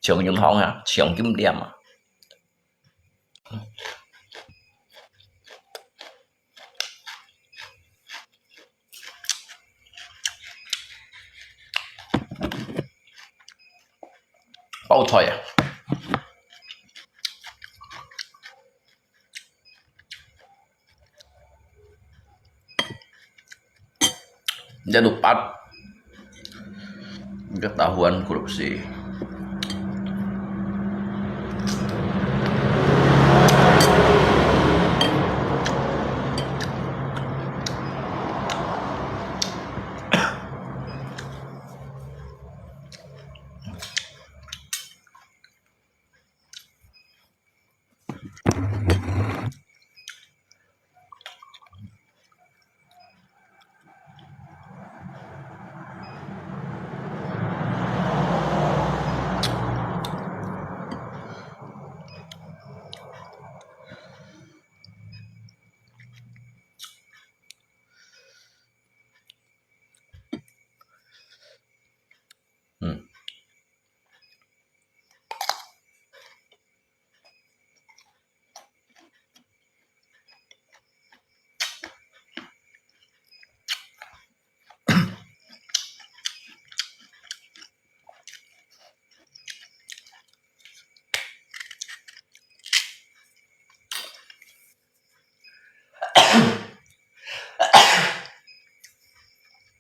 Ciongin hong ya, ciongin diam. 包菜啊。Jangan lupa ketahuan korupsi.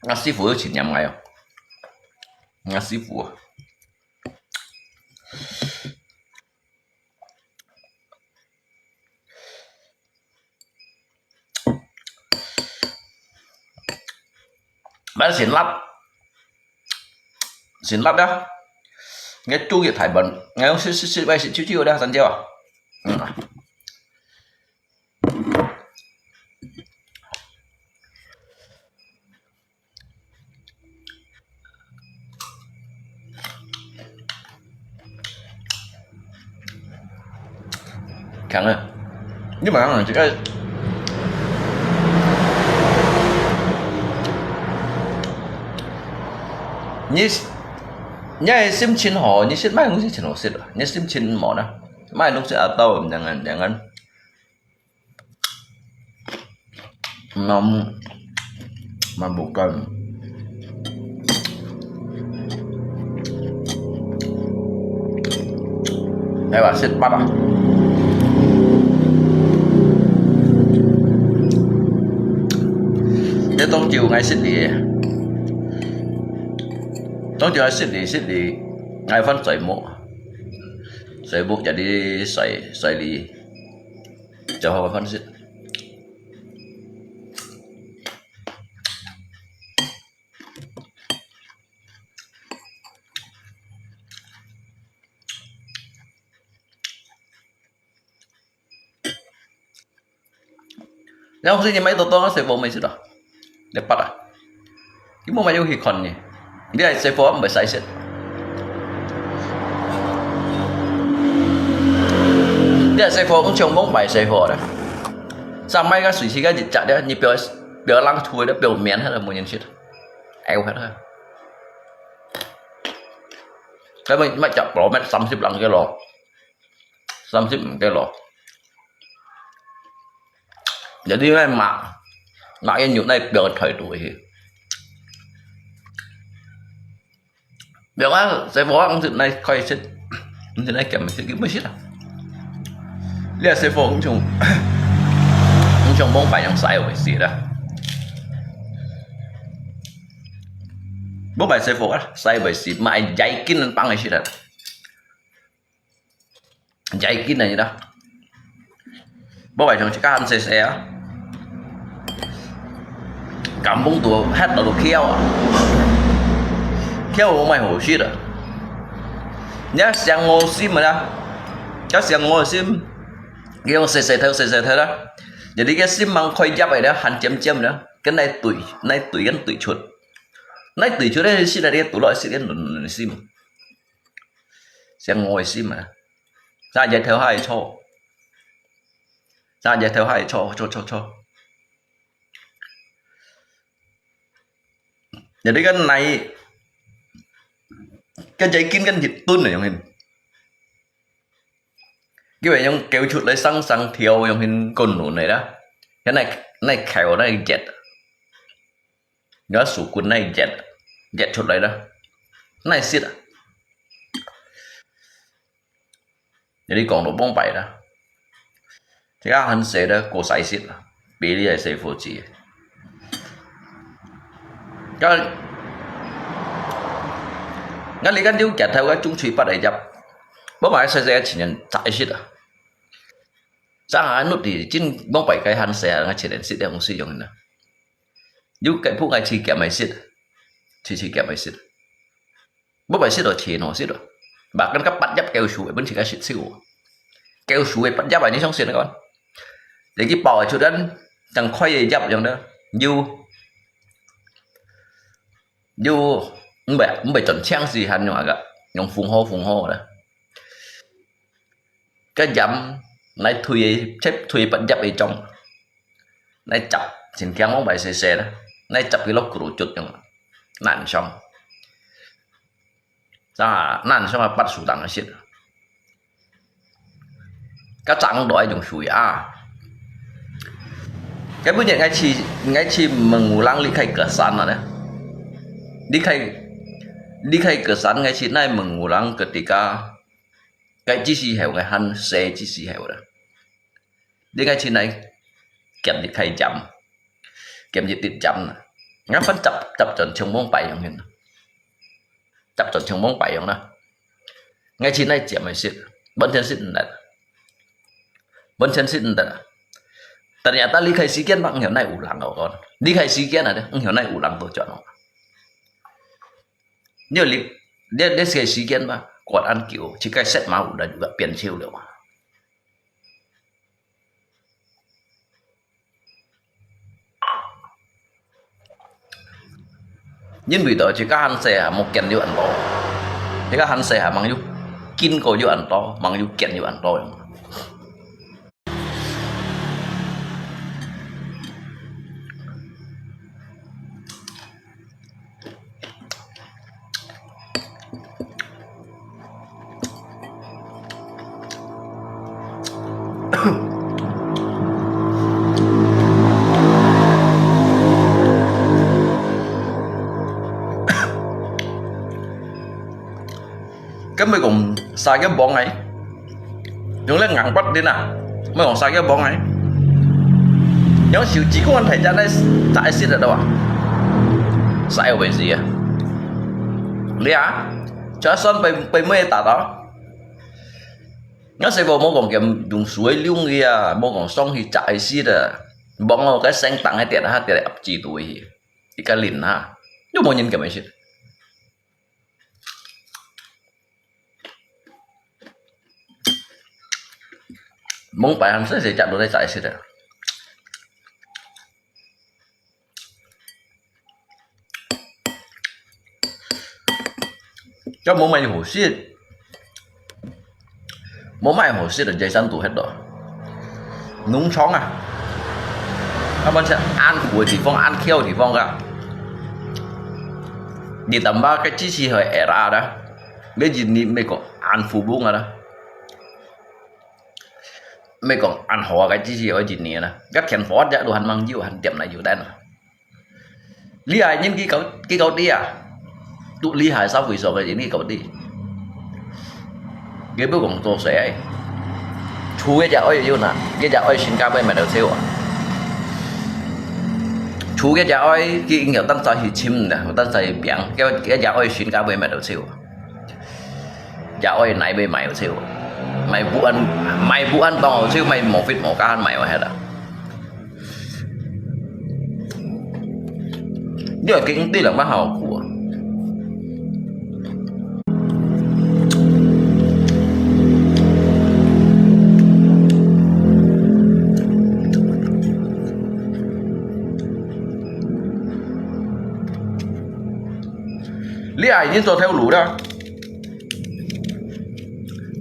Nga師傅都前任个哦，nga師傅啊。Mana sinlat? Sinlat ya. Ngai tu ye Taiwan. Ngai si si si bai si ciu ciu dah san jiu ah. Hmm. Kang ah. Ni mana cakap? Ni, ni ai sim chin ho, ni sit mai hong sim chin ho sit, ni sim chin mo na. Mai hong sit atau jangan jangan. Nam mabukan. Ai ba sit pat ah. Ni tong jiu ngai sit li. Tong jiu ngai sit li sit li ngai fan zai mo. 洗布一啲洗，洗哩，就好分析。然後最近買多多洗布乜食啊？你捌啊？你無買有去看呢？你係洗布毋會使食。你係洗布，毋像往擺洗布咧。上買个水洗个一隻咧，你表表冷土咧，表面迄個無人食。哎，我看到。佢買買隻包，買三十零个咯。 三十五个咯。有啲咩抹，抹个肉呢，表个態度去。表啊，洗布啊，毋係那開心，毋係那咁，係根本係啦。你係洗布，毋像，毋像往擺樣洗會死啦。往擺洗布啊，洗會死，買幾斤幫佢食啦。 Jai kin aja dah. Bawa macam cakap han sese ya. Kampung tu hat lalu kiau ah. Kiau mai ho shi dah. Nya siang ngo sim dah. Ka siang ngo sim. Kiau sese thau sese thau dah. Jadi ka sim mang khoi jap ai dah han jam jam dah. Kan nai tui nai tui kan tui chut. Nai tui chut dah shi dah dia tu lo shi kan nun sim. Siang ngồi sim mà. Sa dạy theo hai cho. Sa dạy theo hai cho, cho, cho, cho. Jadi kan nai, kan jai kin kan jit tun yong hin. Kiwa yong kêu chut lai sang sang thiau yong hin kon nun nai da. Kan nai, nai kêu nai jet. Nhớ sủ quần này dẹt, dẹt chụp lại đó. Này xịt à. Jadi kong đồ bông bảy đó. Thì các han sẽ đó cô sai xịt à. Bị đi ai sẽ vô chỉ. Các ngã lý căn điều kẹt theo các chúng truy bắt ai dập. Bố mày sai sai chỉ nhận sai xịt à. Sa ha nút thì chính bông bảy cái han sẽ ngã chỉ nhận xịt để không sử dụng nữa. Yû kei phu̍k ngai chhì kiam mài sit, chhì chhì kiam mài sit. Bố bai sit lò chhì nò sit lò. Bak kan kap pat yap kêu shu, bún chhì ka sit siu. Kêu shu pat yap ai ni song sit kon. Jadi ki pau ai chut dan, chang khoi ai yap yong da. Yû, yû, mbai mbai chon chiang si han yong aga, yong phung ho phung ho da. Ka yam, nai thui, chep thui pat yap ai chong. Nai chap, sin kiang ong bai se se la. Nai chap ki lok kru chut yong. Nan song. Sa, nan song a pat su dang sit. Ka chang do ai yong sui a. Ka bu ngai chi, ngai chi mengulang li khai kesan na. Li khai, li khai kesan ngai chi nai mengulang ketika Cái chỉ sĩ hẻo, cái han xe chỉ sĩ hẻo đó. Đi cái chi này, kiam đi khai jam. Kiam đi tít jam nè. Ngã phân chập, chập chọn chung mông bài yong hin. Chập chọn chung mông bài yong nè. Ngay chi này chiếm mày xịt. Bớn chân xịt nè. Bớn chân xịt nè. Ternyata đi khai sĩ kiến bằng hiểu này ủ lắng ở con. Đi khai sĩ kiến này đấy, hiểu này ủ lắng tổ chọn nó. Nếu lịch, nếu, nếu cái sĩ kiến mà, quạt ăn kiểu, chỉ cái set máu đã juga pian siêu được mà. 因為到自家還細下，莫見有恁多。自家還細下，吂有見過有恁多，吂有見有恁多。 Kan mui kong sa kian bong ai. Yong le ngang pat din a. Mui kong sa kian bong ai. Yong siu chi kong an thai chan ai sa ai sit a do a. Sa ai wei si a. Lia. Cha son pai pai mui ta do. 𠊎細个無講佢用水沖佢啊，無講上去炸佢食啊，望哦，該生當个跌下跌入嘴肚去，一个零哈，又無人敢會食。蒙拜還細細隻都在炸佢食啊。 該無麼个好食，無麼个好食个，在山肚歇咯。農場啊，啊，毋係恁苦个地方，恁枵个地方啊。你等下个知識會會啦，你一日美國恁苦無啊啦。 毋係講恁好啊，該知識愛一年啦。該天火隻都還吂有，還點來有等啊。厲害人幾高幾高低啊，都厲害社會上个人幾高低。佢毋講做事，厝个隻愛有哪，佢隻愛身價會買到少啊。厝个隻愛佢有當早去尋啦，有當早去拚，佢佢隻愛身價會買到少啊。 也愛哪位買有少，買不安，買不安當好少，買無fit無價買有係啦。你愛經濟人乜好苦啊！你愛人做頭路啦。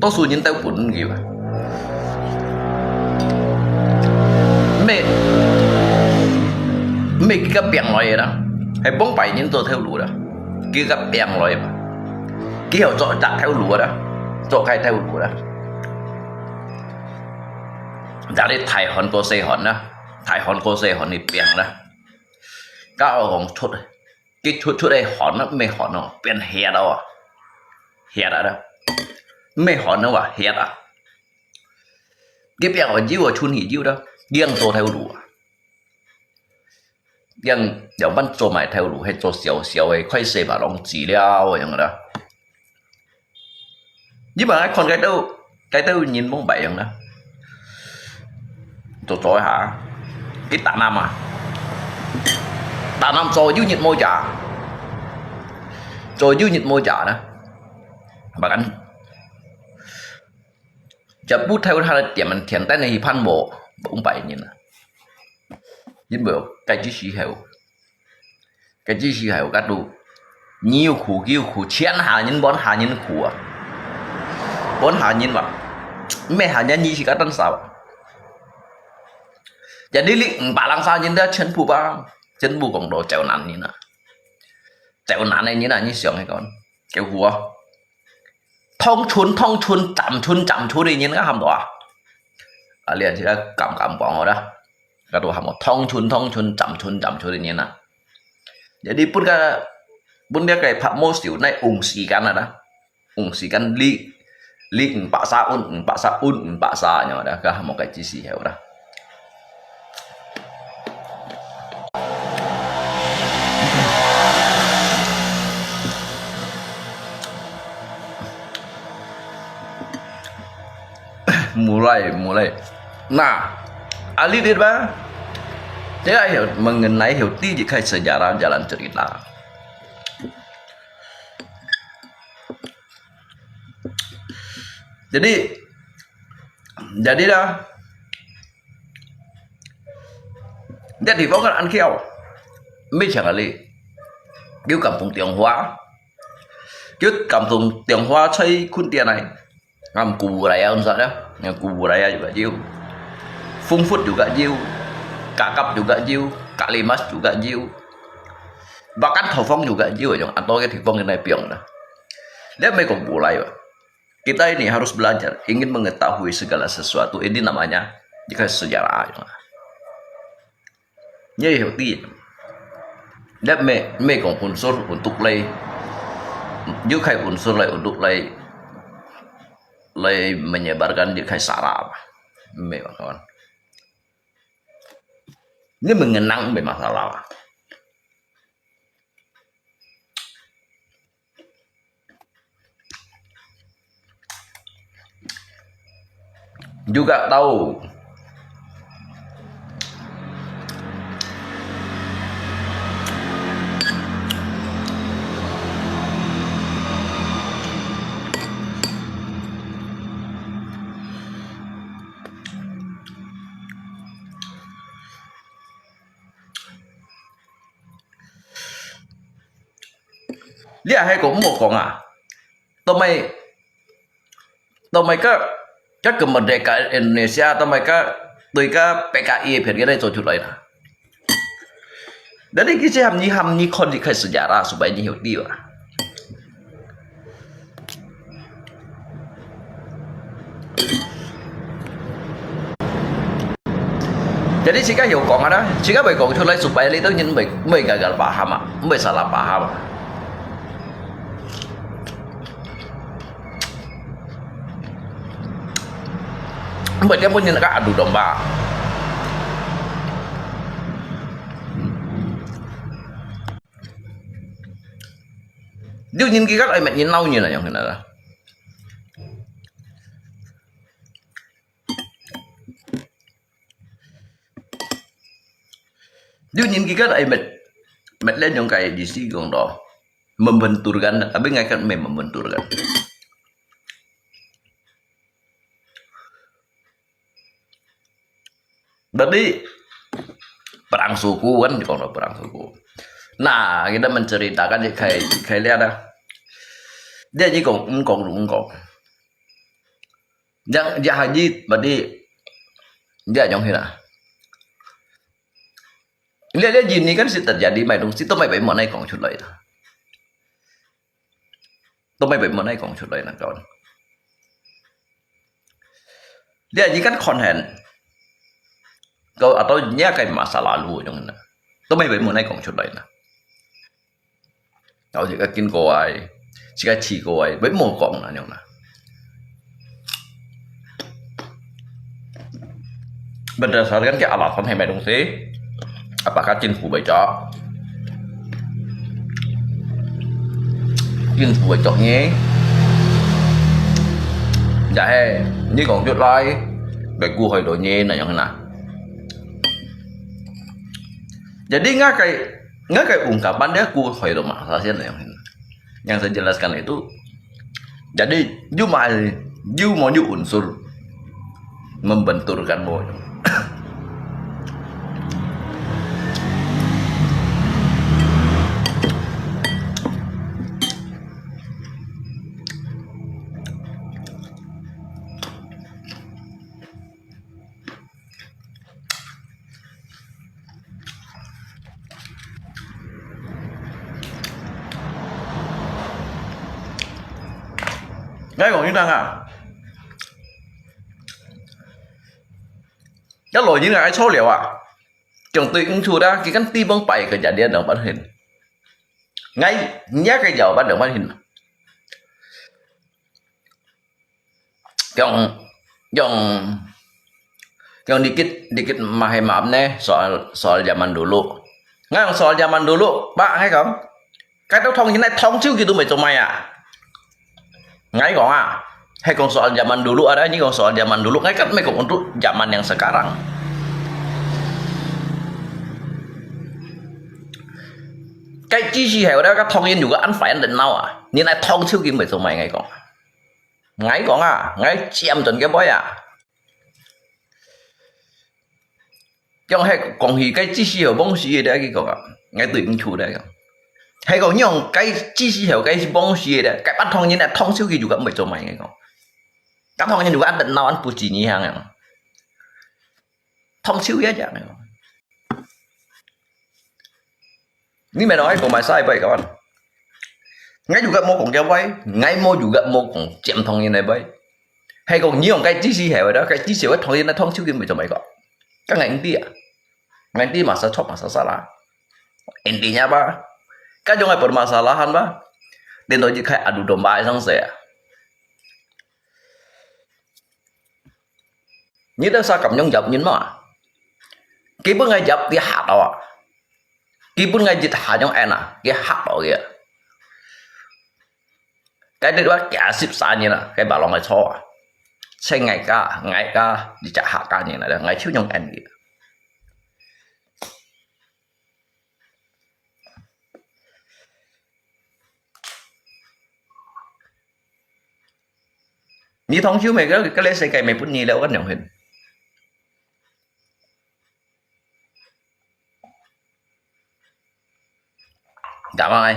多數人都分佢啊。毋係，毋係佢个拚來个啦，係蒙拜人做頭路啦，佢个拚來嘛。佢有做隻頭路啦，做該頭路啦。但係大漢過細漢啦，大漢過細漢你拚啦。該我講出 佢出出个汗啊，毋係汗哦，變血哦，血啊啦，毋係汗哦啊，血啊。佢變哦，有啊，伸去有啦，佢樣做頭路啊，佢樣樣般做埋頭路，係做小小个，開始嘛，攏治療个樣啦。 你嘛愛看該兜，該兜人無擺樣啦。做做一下，佢打南啊，打南做有日無夜，做有日無夜啦。Bahkan，這不透他的店，天天去盼無，無擺人啊。因為該只時候， 該只時候，該都，你有苦，佢有苦，全下人，滿下人苦啊！滿下人話，毋係下人，你自家單少啊！Jadi，你五百零三人都全部吧，全部講到找難人啊！找難个人啊，你想一講，叫苦啊！ 通村通村，站村站村个人个喊到啊！啊，你這个敢敢講好啦，該都喊我通村通村，站村站村个人啊！Jadi分个，分這个拍無少，那用時間啊啦，用時間你，你五百三，阮五百三，阮五百三，樣啦，該喊我个知識有啦。 Mulai, mulai. Nah, alit dit ba? Dia mengenai Houthi di kai sejarah jalan cerita. Jadi, jadi dah. Dia di bawah kan ankhiau. Mei chang ali. Kiu kampung Tionghoa. Kiu kampung Tionghoa chai kun dia nai. Ngam kubu raya unsa dah. Ngam kubu raya juga jiu. Phung Phut juga jiu. Kakap juga jiu. Kalimas juga jiu. Bahkan Thofong juga jiu, yang atau ke Thofong ke nai piong dah. Dia mei kong bulai ba. Kita ini harus belajar, ingin mengetahui segala sesuatu. Ini namanya, jika sejarah. Ini Houthi. Dia mei, mei kong unsur untuk lai, juga unsur lai untuk lai, lai menyebarkan juga salah. Mei ba kawan. Ini mengenang mei masalah. juga tahu. 你也係講毋好講啊，都毋係，都毋係个，个kemerdekaan Indonesia，都毋係个對个P K I片个來做出來啦。Jadi kita ham ni ham ni kon di kai sejarah supaya你曉得啊。Jadi自家曉講啊啦，自家會講出來，supaya你兜人毋會，毋會gagal paham啊，毋會salah paham啊。毋會點分人个adu domba。你人佢个愛乜人鬧人啊，樣个啦。 你人佢个愛乜，乜恁樣个意思講咯，membenturkan，tapi ngai kan乜membenturkan。Berarti perang suku kan，講到perang suku。Nah，kita menceritakan，你可以，可以了啦。你，你講，你講，你講。 Yang, yang haji berarti dia nyong hina. Lihat, lihat gini kan si terjadi mai dong, si tu mai bai mana kong chulai dah. Tu mai bai mana kong chulai nak kawan. Lihat, ini kan konhen. Kau atau nya kai masa lalu nyong hina. Tu mai bai mana kong chulai dah. 然後自家經過啊，自家試過啊，會無講恁樣啦。Berdasarkan ke alasan係麼東西？Apakah政府會做？政府會做呢？就係你講出來，會顧害到你恁樣啦。Jadi ngakai, ngakai ungkapan dia ku hoy lo masa siya na yang, yang saya jelaskan itu. Jadi, you mau, you mau you unsur membenturkan mo. Ngai kong yun nang a. Ya lo yin ngai chau liao a. Kiong tui ing chu da, ki kan ti bong pai ke jadi dong ban hin. Ngai, nya ke yau ban dong ban hin. Kiong, kiong, kiong dikit, dikit mahai maaf ne, soal, soal zaman dulu. Ngang soal zaman dulu, Pak, hai kong. Cái đó thông như này thông chứ gì tôi mới cho mày à. Ngai kong à. Hai kong soal zaman dulu ada, ini kong soal zaman dulu. Ngai kan mày kong untuk zaman yang sekarang. Cái chỉ gì hiểu đó, cái thông yên juga ăn phải ăn đến nào à. Như này thông chứ gì mới cho mày ngai kong. Ngai kong à, ngai chiêm trần cái bói à. Kiong hai kong hi cái chỉ sự hiểu bông sự để cái kong à. Ngai tui ing chu để kong. Hai kong nhong cái chỉ sự hiểu cái bông sự để. Cái bắt thông như này thông siêu kỳ juga mới cho mày ngai kong. Cái thông như juga ăn đến nào ăn bù chỉ như hàng à. Thông siêu ya chả ngai kong. Ni mày nói kong mày sai vậy các bạn. Ngai juga mau kong kia bai, ngai mau juga mau kong chiêm thông như này bai. Hai kong nhong cái chỉ sự hiểu đó, cái chỉ sự thông như này thông siêu kỳ mới cho mày kong. Các ngành đi à. Ngai ti masa chop masa salah. Intinya ba, ka jong ai permasalahan ba, den to ji khai adu domba ai sang se. Ni ta sa kam nyong jap nyin ma. Ki bu ngai jap ti ha to. Ki bu ngai jit ha nyong ai na, ki ha to ki. Cái đấy bác cả sip sa nyin na, cái bà lòng ai cho à. 請𠊎家，𠊎家一隻客家人來了，𠊎就用恁樣。你通常每个，个个世界每分你了，个两分。 Damai.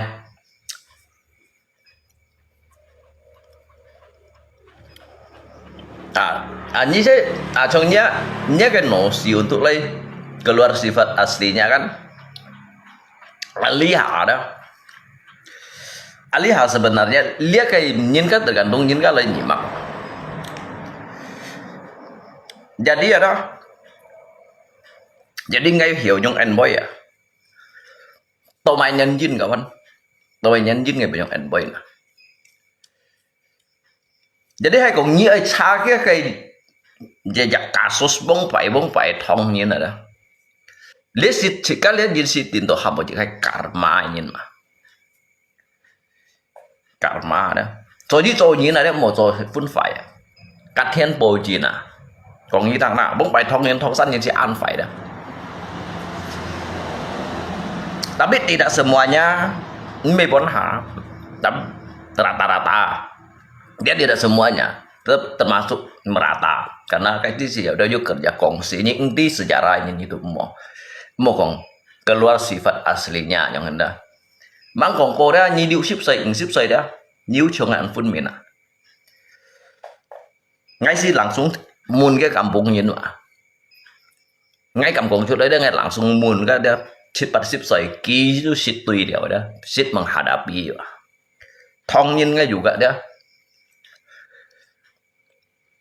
Ah, ah, ni se, ah, cong nya, nya ke no si untuk lai keluar sifat aslinya kan. Lihat ada. Lihat sebenarnya, lihat ke nyin ka tergantung nyin ka lai nyimak. Jadi ada. Jadi ngai hiu nyong en boy ya. Tau mai nyan jin kawan. Tau mai nyan jin ngai nyong en boy na. Jadi hai kong ni ai cha kia kai. Jadi kasus bong pai bong pai thong nyin ada. Lihat si, cika lihat jin si tin to hambo cik hai karma nyin ma. Karma ada. Cho ji cho nyin ada mo cho fun fai. Kat hian po jin na. Kong ni tang na, bong pai thong nyin thong san nyin si an fai ada. Tapi tidak semuanya, ini pun ha. Tapi rata-rata. Dia tidak semuanya. Ter-, termasuk merata. Karena kai ti si ya udah yuk kerja kongsi. Ini inti sejarah ini itu mo. Mo kong keluar sifat aslinya yang hendak. Mang kong ko dia, ni liu sip sai, ing sip sai dia. Niu chong an fun mina. Ngai si langsung mun ke kampung nyin wa. Ngai kam kong chut lai dia, ngai langsung mun ka dia. Chit pat sip sai, ki tu sit tui dia dia. Sit menghadapi wa. Thong nyin ngai juga dia.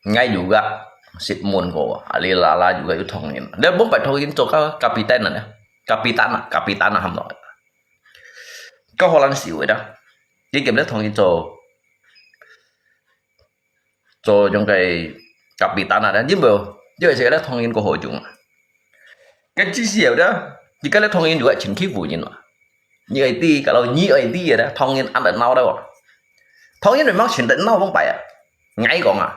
Ngai juga sit mun ko, ali lala juga yu thong nyin. Dia bong pai thong nyin cho ka kapitan na dia. Kapitan na, kapitan na ham no. Ka holan siu dia. Ki kem dia thong nyin cho. Cho jong kai kapitan na dia. Jim bo, joi se dia thong nyin ko ho jung. Cái chi siu đó, thì cái đó thông yên juga chính khi vụ nhìn mà. Như ai ti, kalau như ai ti vậy đó, thông yên ăn đến nau đâu. Thông yên mình mắc chính đến nau không phải à. Ngai kong à.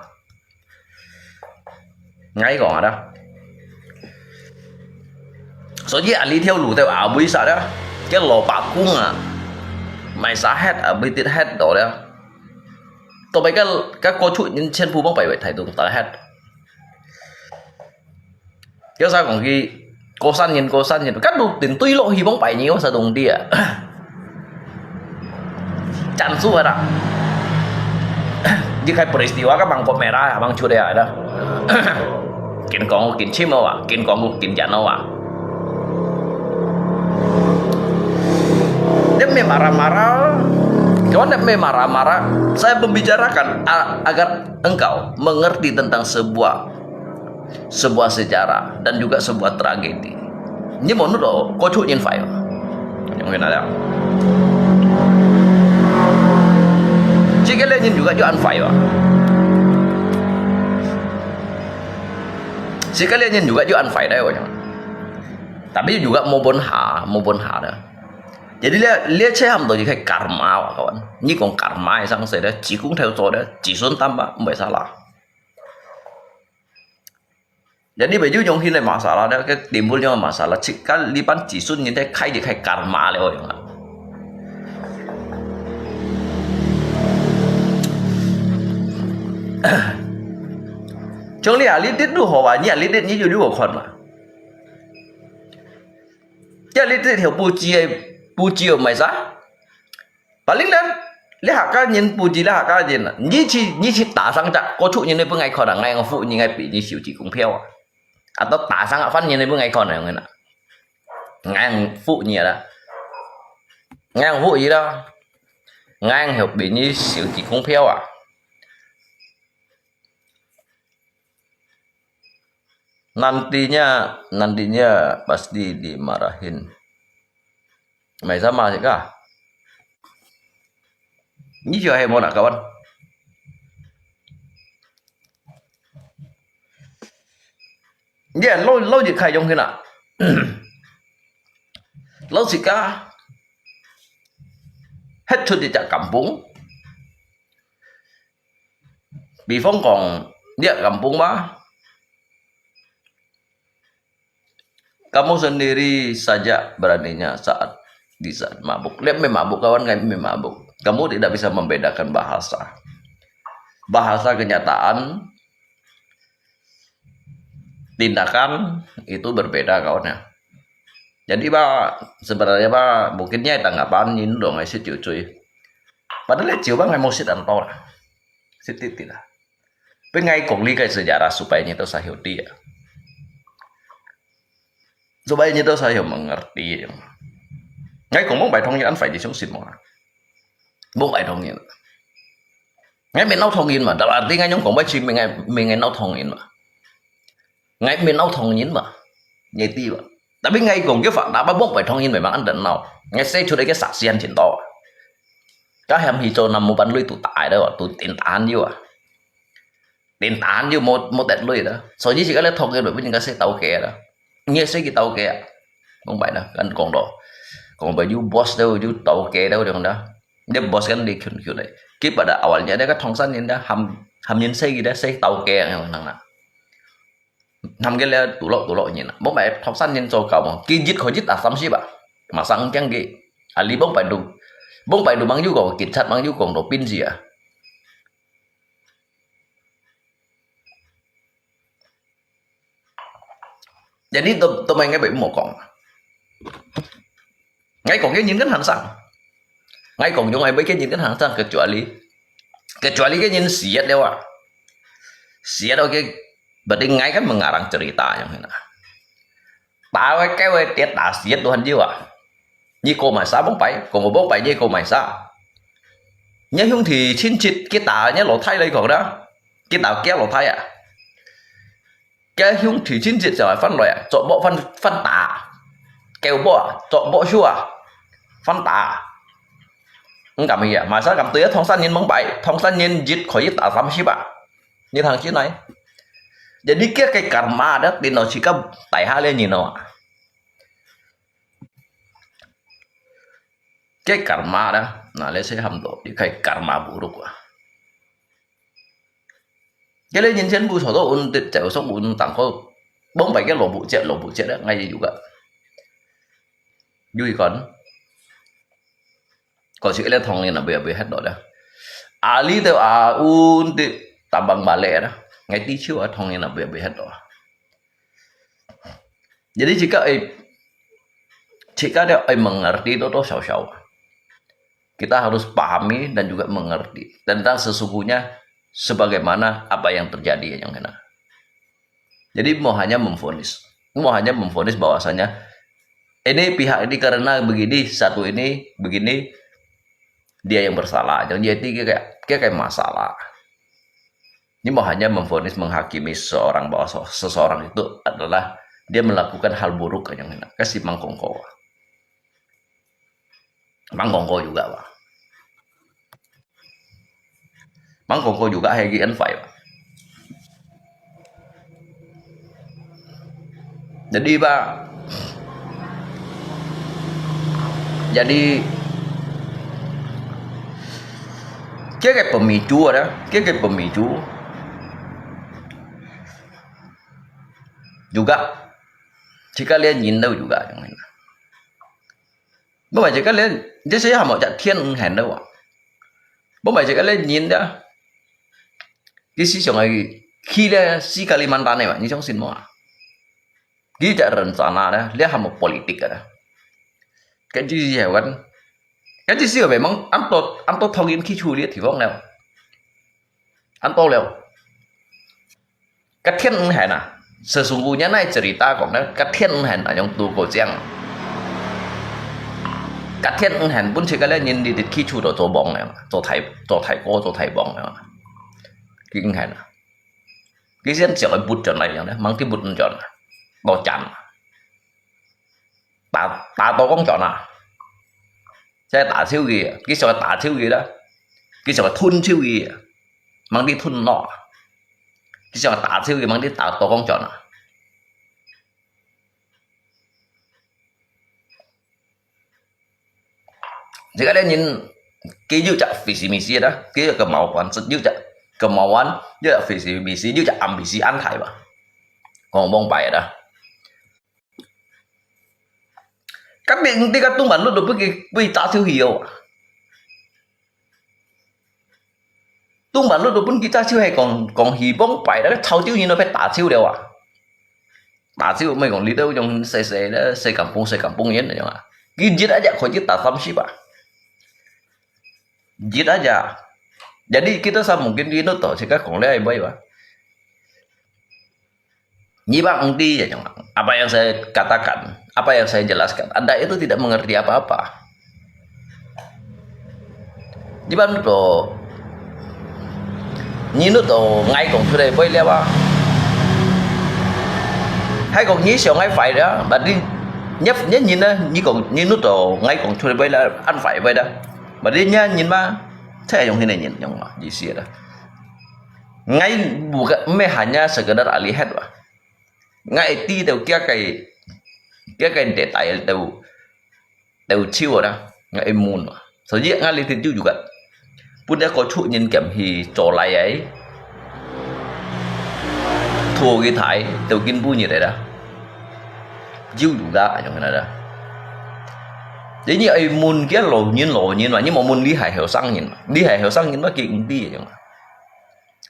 Ngai kong à đó. Số gì à lý theo lũ theo à bùi sa đó. Cái lò bạc cung à. Mày sa hết à bùi tít hết đó đó. Tụi bay cái, cái cô chú nhìn trên phú bóng bảy bảy thái độ ta hết. Kieu sa kong ki, ko san nyin, ko san nyin. Kan tu tin tui lo hi bong pai nyi, sa dong dia. Chan su ada. Di kai peristiwa ka bang ko merah, bang chu dia ada. Kin kong kin chim wa, kin kong kin jan wa. Dia me marah-marah. Kawan dia me marah-marah. Saya membicarakan a-, agar engkau mengerti tentang sebuah sebuah sejarah dan juga sebuah tragedi. Nyi mo nut lo, ko chu nyin fai. Yang kena ada. Jika le nyin juga ju an fai. Jika le nyin juga ju an fai dai. Tapi juga mo bon ha, mo bon ha da. Jadi le, le che ham to ji kai karma wa kawan. Nyi kong karma sang se da, ji kung theo cho da, ji sun tam ba, mbai salah. Jadi baju jong hin le masalah dia, ke timbul jong masalah. Cik kal lipan jisun nyin te khai di khai karma le oi. Jong li ali dit du ho wa, nyi ali dit nyi ju du ho khon ma. Jia li dit heo bu ji, bu ji mai sa. Paling dan, le haka nyin puji le haka nyin. Nyi chi, nyi chi ta sang ja, ko chu nyin ne bu ngai khon a, ngai ang fu nyi ngai pi nyi siu chi kung phiao a. Atau ta sang a fan nyin ne bu ngai khon a, ngai na. Ngai ang fu nyi la. Ngai ang fu yi la. Ngai ang hiu pi nyi siu chi kung phiao a. Nantinya, nantinya pasti dimarahin. Mai sama sih kah? Ini juga heboh nak kawan. Dia lo lo je kai jong kena. Lo sika. Het chut di jak kampung. 比方講， Liak kampung mah. Kamu sendiri saja beraninya saat di saat mabuk. Liak mabuk, kawan, ngai mabuk. Kamu tidak bisa membedakan bahasa. Bahasa kenyataan, tindakan itu berbeda, kawan, ya. Jadi, ba, sebenarnya, ba, mungkin ngai tanggapan nyin dong ai sit ciu cui. Padahal ciu ba ngai mau sit an to lah. Sit titit lah. Tapi ngai kong li kai sejarah supaya nyi to sa hiu ti ya. Supaya nyi to sa hiu mengerti ya. Ngai kong mong bai thong yin an fai di sung sit mo. Mong bai thong yin. Ngai min nau thong yin ma. Dalam arti ngai nyong kong bai chi min ngai, min ngai nau thong yin ma. Ngai min nau thong yin ma. Ngai ti ba. Tapi ngai kong ke fa, ta ba mong bai thong yin ma, mang an den nau. Ngai se chu de ke sa sian chin to. Ka hem hi cho nam mo ban lui tu tai de, tu tin tan yu a. Tin tan yu mo, mo tet lui da. So nyi si ka le thong yin ba, bu nyi ka se tau ke da. Ngai se ki tau ke. Mong bai da, kan kong do. Kong bai yu boss de, yu tau ke de, dong da. Dia boss kan di kyun kyun de. Ki pada awalnya de ka thong san yin da, ham, ham yin se ki da, se tau ke yang nang na. Ham ke le tu lo, tu lo yin na. Mong bai thong san yin cho kau mo. Ki jit ko jit a sam si ba. Ma sang kyang ki. Ali mong bai du. Mong bai du mang yu ko, ki chat mang yu kong do pin si a. Jadi, to, to mai ngai bai mo kong. Ngai kong ke nyin kan han sang. Ngai kong yung ai bai ke nyin kan han sang, kecuali, kecuali ke nyin siat le wa. Siat oke, berarti ngai kan mengarang cerita yang hina. Ta wai kai wai tiet ta siat Tuhan jiwa. Nyi ko mai sa bong pai, ko mo bong pai nyi ko mai sa. Nyi hiung thi chin chit kita nyi lo thai lai kong da. Kita kia lo thai a. Kia hiung thi chin chit sa fan loi a, chok bo fan, fan ta. Kêu bo a, chok bo shu a. Fan ta. Ngam ya, mai sa kam tui thong san nyin mong pai, thong san nyin jit khoi ta sam si ba. Nyi thang chin nai. Jadi kia cái karma đó, tin nó chỉ có tại hai lê nhìn nó. Cái karma đó, nó lê sẽ hâm độ, cái karma buruk à. Cái lê nhìn trên bu sổ đó, un tết chéo sốc un tăng có, bông bảy cái lỗ bụ chết, lỗ bụ chết đó, ngay gì juga. Vui còn. Có sự lê thông nên là bây giờ bị hết đó đó. À, lý do à, un tết tạm bằng bà lệ đó. Ngay tí xíu à, thông nên là bây giờ bị hết đó. Jadi jika ai, jika ada ai mengerti itu tuh syau-syau. Kita harus pahami dan juga mengerti tentang sesungguhnya sebagaimana apa yang terjadi yang kena. Jadi mau hanya memvonis, mau hanya memvonis bahwasanya ini pihak ini karena begini, satu ini begini, dia yang bersalah. Jadi dia kayak, dia kayak masalah. Ini mau hanya memvonis, menghakimi seseorang bahwa se-, seseorang itu adalah dia melakukan hal buruk yang hina. Kasi mangkongko. Mangkongko juga, Pak. Mangkongko juga hai ki en fai, Pak. Jadi, Pak, jadi, cái cái pemicu ada, cái cái pemicu juga, jika lihat nhìn đâu juga, yang mana. Không phải chỉ có lihat, jadi saya mau cak thiên hẹn đâu, không phải chỉ có lihat nhìn đó. Cái思想này khi lihat si Kalimantan này mà, như trong xin mua. Ki chak rencana đó, lihat hâm politik đó. Cái gì gì hả, cái gì gì về mong ăn tốt, ăn tốt thông tin khi chu lihat thì vong nào. Ăn tốt liao. Cái thiên ưng hẹn à. Sesungguhnya này cerita kong đó, cái thiên ưng hẹn à, yang tu cô chăng. Cái thiên ưng hẹn, bún chỉ cái lẽ nhìn đi, đi khi chu đó, cho bóng này, cho thầy, cho thầy cô, cho thầy bóng này. Cái ưng hẹn à. Cái xin chịu cái bút cho này, mang cái bút cho này. Bao chắn. Tả, tả tổ công cho này. Sẽ tả thiếu gì, cái sao tả thiếu gì đó. Cái sao thun thiếu gì, mang đi thun nó. Cái sao tả thiếu gì, mang đi tả tổ công cho này. Jadi ada nyin, cái yu chak visi misi đó, cái cái máu quan sự yu chak. kemauan, dia visi misi, dia ambisi antai ba. Kong bong pai da. Kami ngerti ka tumban lut tu pergi pergi tatiu hiu. Tumban lut tu pun kita ciu hai kong kong hibong pai da, chau ciu nyin no pe tatiu liao ah. Tatiu mai kong liu dau yong sai sai da, sai kampung sai kampung yin yong ah. Ki jit aja koi jit ta sam si ba. Jit aja. Jadi kita sa mungkin di no to, sika kong le ai bai ba. Nyi bang ngerti ya, apa yang saya katakan, apa yang saya jelaskan, Anda itu tidak mengerti apa-apa. Nyi bang to, nyi no to ngai kong chulai bai liao ba. Hai kong nyi siang ngai fai da, ba di, nyi nyi nyi na, nyi kong nyi no to ngai kong chulai bai liao, an fai bai da. Ba di nyi nyi ma, saya yong hin nyi yong ma, di sia da. Ngai bukan, meh hanya sekedar ahli head ba. Ngai ti tau kia kai, kia kai detail tau, tau ciu da. Ngai mun ba. Saji ngai li ti juga. Pun dia ko chu nyin kem hi cho lai ai. Thu ki thai, tau kin bu nyi da. Jiu juga yong na da. Jadi ai mun kia lo nyin lo nyin ba, nyi mo mun li hai heo sang nyin ba. Li hai heo sang nyin ba ki ngerti yong.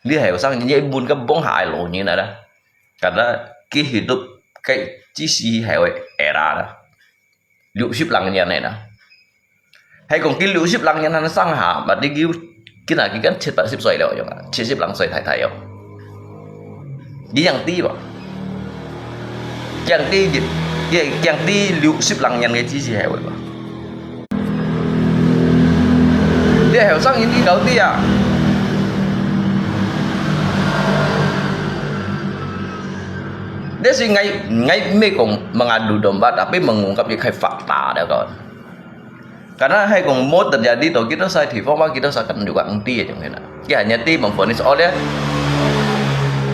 Li hai heo sang nyin, nyi mun ka bong hai lo nyin na da. Karena ki hidup kai chi si hai wei era da. Liu sip lang nyan na. Hai kong ki liu sip lang nyan han sang ha, ba di ki, ki na ki kan chet ba sip soi liao yong, chet sip lang soi thai thai yong. Di yang ti ba. Kiang ti, ki, kiang ti liu sip lang nyan kai chi si hai wei ba. Dia heo sang yin ki kau ti ah. Dia si ngai, ngai meh kong mengadu domba, tapi mengungkap di kai fakta da kon. Karena hai kong mo terjadi to kita sa ti fong ba kita sa kan juga ngerti ya jong hina. Ki hanya ti mengfonis oleh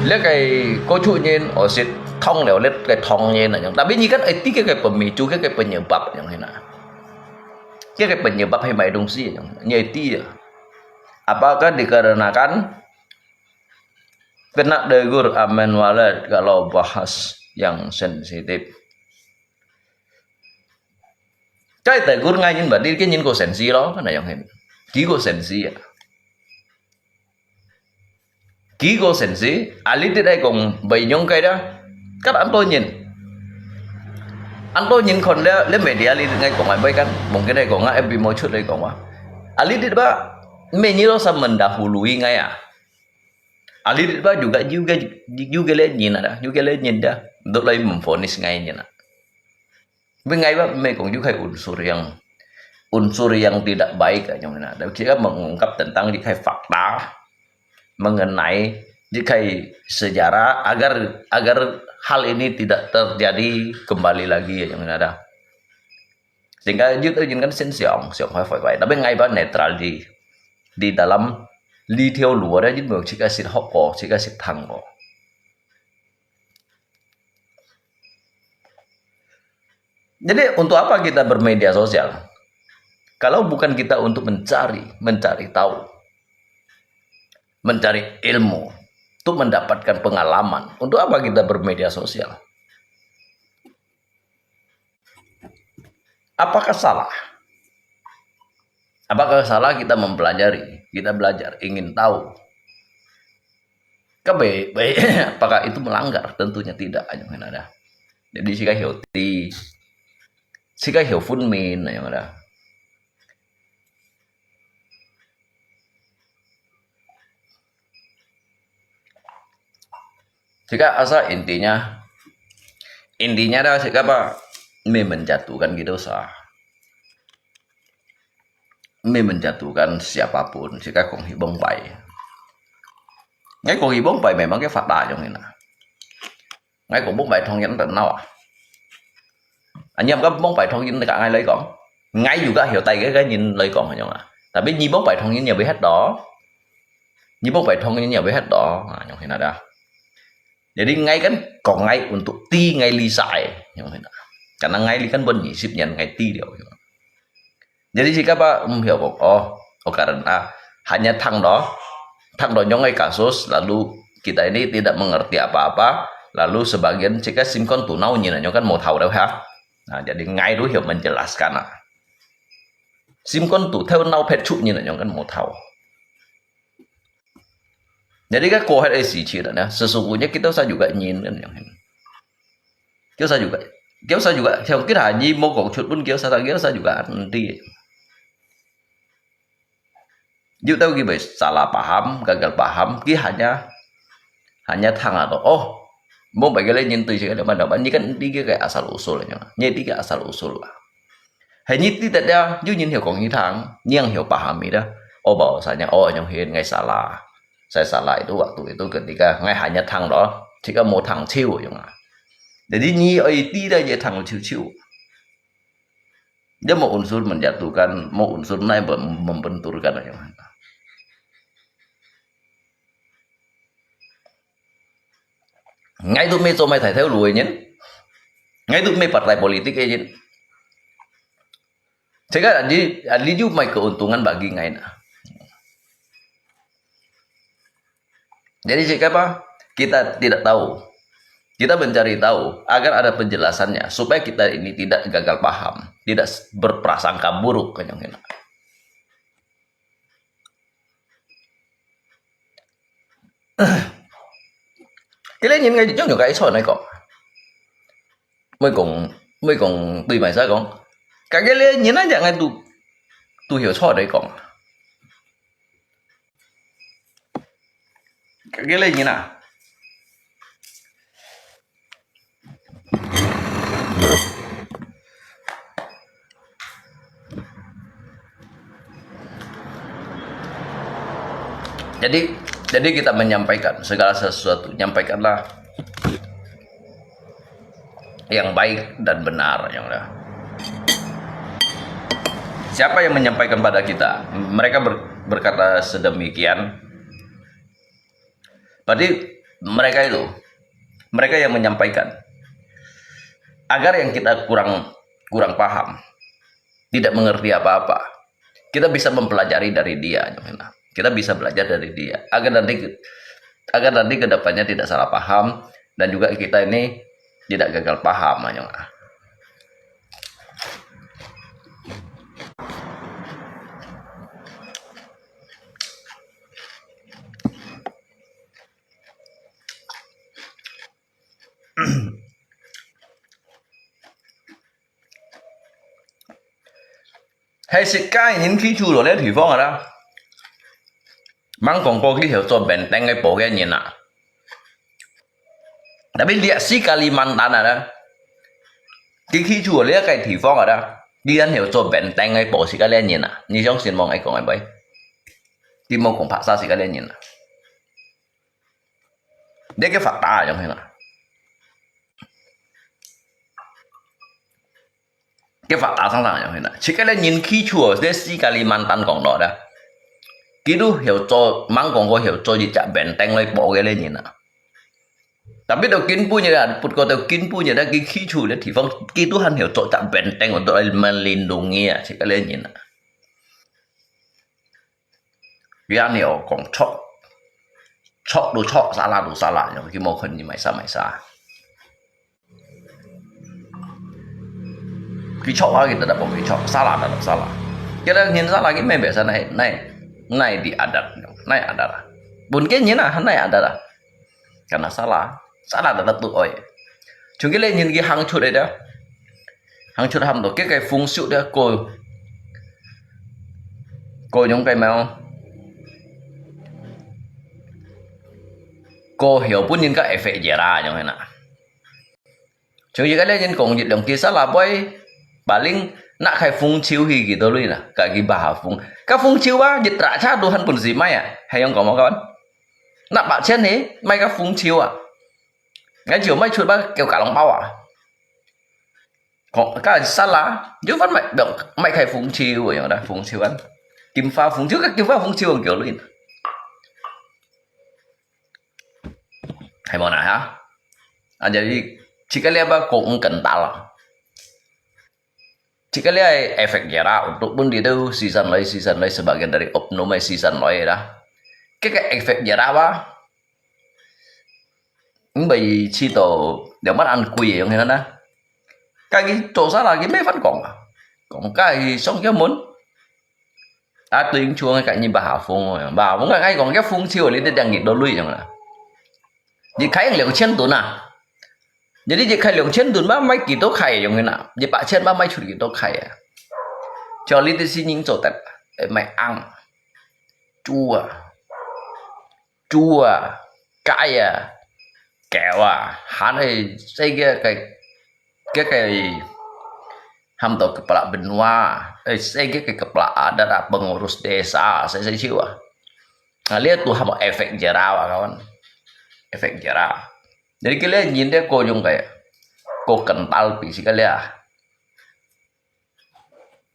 le kai ko chu nyin o sit thong liao le kai thong nyin na jong. Tapi nyi kan ai ti kai pemicu kai penyebab jong hina. Kira penyebab hai mai dongsi yang nyai ti ya. Apakah dikarenakan kena tegur amen walet kalau bahas yang sensitif? Kai tegur ngai nyin ba di ke nyin ko sensi lo, kana yang hen. Ki ko sensi ya. Ki ko sensi, ali ti dai kong bai nyong kai da. Kat an to nyin. An to nyin kon le, le media li ngai kong ai bai kan. Mungkin dai kong ngai, bi mo chut dai kong wa. Ali ti ba, me nyi lo sa mendahului ngai a. Ali ti ba juga, juga, juga le nyin ada, juga le nyin da. Dok lai memfonis ngai nyin a. Tapi ngai ba, me kong juga unsur yang, unsur yang tidak baik, nyong na. Tapi kita mengungkap tentang juga fakta mengenai juga sejarah agar, agar hal ini tidak terjadi kembali lagi, nyong na. Sehingga juga kan sen siang, siang fai fai fai. Tapi ngai ba netral di, di dalam li theo luar aja, juga sit hok ko, juga sit thang ko. Jadi, untuk apa kita bermedia sosial? Kalau bukan kita untuk mencari, mencari tahu, mencari ilmu, untuk mendapatkan pengalaman, untuk apa kita bermedia sosial? Apakah salah? Apakah salah kita mempelajari, kita belajar, ingin tahu? Kan baik, baik, apakah itu melanggar? Tentunya tidak, nyong na. Jadi, sika hiu ti, sika hiu fun min, nyong na. Sika asa intinya, intinya dah sika ba, me menjatuhkan gitu sa. Me menjatuhkan siapapun, sika kong hibong bai. Ngai kong hibong bai memang ke fakta nyong na. Ngai kong bong bai thong yin tau nau a. Anh em ka bong bai thong yin ka ngai lai kong. Ngai juga hiu tai ke, ke yin lai kong nyong a. Tapi nyi bong bai thong yin nyi bai het do. Nyi bong bai thong yin nyi bai het do. Ha, nyong hina da. Jadi ngai kan kong ngai untuk ti ngai li sai, nyong hina. Karena ngai li kan bon nyi sip nyan ngai ti liao. Jadi sika ba, um, hiu kong, oh, oh, karena hanya thang do. Thak donyong ai kasus, lalu kita ini tidak mengerti apa-apa, lalu sebagian cika simkon tunau nyin anyong kan mau tahu dah ha. Nah, jadi ngai tu hiu menjelaskan ah. Simkon tu tahu nau pet cuk nyin anyong kan mau tahu. Jadi kan kohar ai si cik dah, sesungguhnya kita usah juga nyin kan yang. Kita usah juga, kita usah juga, kita haji mau kong cut pun kita usah, kita usah juga nanti. Yuk tahu ki bai salah paham, gagal paham, ki hanya, hanya thang atau, oh, mau bai kali nyin tui cik ada mana, ni kan ti ki asal usul nya, ni ti ki asal usul lah. Hai ni ti dah dia, yuk nyin hiu kong hi thang, niang hiu paham mi dah. Oh, bahwasanya, oh, yang hin ngai salah. Saya salah itu waktu itu ketika ngai hanya thang lo, cik mau thang ciu yang ah. Jadi ni ai ti dah ye thang ciu ciu. Dia mau unsur menjatuhkan, mau unsur nai membenturkan aja. Ngai tu mei cuma thai thai lu nyen. Ngai tu mei partai politik nyen. Sehingga adi adi ju mai keuntungan bagi ngai na. Jadi cik apa? Kita tidak tahu. Kita mencari tahu agar ada penjelasannya supaya kita ini tidak gagal paham, tidak berprasangka buruk kan yang enak. Kali nyin ngai jong jong kai chon nai kong. Mai kong mai kong tui mai sa kong. Kali nyin nai jang ngai tu tu hiu chon nai kong. Kali nyin na. Jadi, jadi kita menyampaikan segala sesuatu, nyampaikanlah yang baik dan benar, yang dah. Siapa yang menyampaikan pada kita? Mereka ber- berkata sedemikian. Berarti mereka itu, mereka yang menyampaikan agar yang kita kurang kurang paham, tidak mengerti apa-apa, kita bisa mempelajari dari dia. Kita bisa belajar dari dia agar nanti agar nanti kedepannya tidak salah paham dan juga kita ini tidak gagal paham. Hai世界人去住落个地方啊啦，吂講過去曉做menteng个保个人啊。Tapi liak si Kalimantan啊啦，佢去住落个地方啊啦，佢還曉做menteng个保自家个人啊。你相信無？𠊎講个無？佢無講白沙自家个人啊。 你个發達樣係啦，个發達生生樣係啦。自家个人去住哦，這世界裡滿單講到的，佢都曉做，吂講過曉做一隻menteng來保个人啊。Tapi到今晡日啊，不過到今晡日啊，佢去住个地方，佢都還曉做隻menteng untuk melindungi啊，自家个人啊。 Biar你哦講錯，錯都錯，salah都salah，佢無可能買啥買啥。佢錯啊，佢tetap講佢錯，salah tetap salah。Kita ngin salah，佢咩biasa naik naik naik di adat，naik adat啊。Mungkin ngin啊，naik adat啊。 Karena salah，salah tetap都愛。像佢个人佢行出來的，行出差不多，佢个風俗的，過過用个咩哦？過後本人个effect je啦，樣係啦。像佢个人講一兩句salah，會paling拿開風潮去幾多類啦，个佢把下風，个風潮啊，一打車都很本事賣啊，還用講麼个？ 拿八千呢，賣个風潮啊！𠊎就賣出吧，叫假龍包啊！講，該salah，就分賣，賣開風潮，有啦，風潮啊，金花風潮，个金花風潮，叫你，係無啦哈？啊，jadi，自家了吧，講更大啦。 Jika lihat efek jera untuk pun itu season lai, season lai sebagian dari oknum ai season lai dah. 該个effect jerah啊，毋會試著兩萬恁貴个樣个啦。該佢做salah佢無法講啊，講該上條門，啊，對應出个該二百下風个，百下風个，𠊎講該風潮，你得兩日落雨樣啦。你開兩千噸啊，你一開兩千噸嘛，賣幾多塊个樣个啦？一百千嘛，賣出幾多塊啊？就你這些人做得，誒，賣紅，豬啊， 豬啊，雞啊，狗啊，還有這个，个，个，个，喊到kepala benua，誒，這个，个kepala adat啊，pengurus desa，這，這就啊。Nah，這都喊effect jerah啊，kawan。Effect jerah。Jadi，佢這人个个用个，个kental比這个了啊。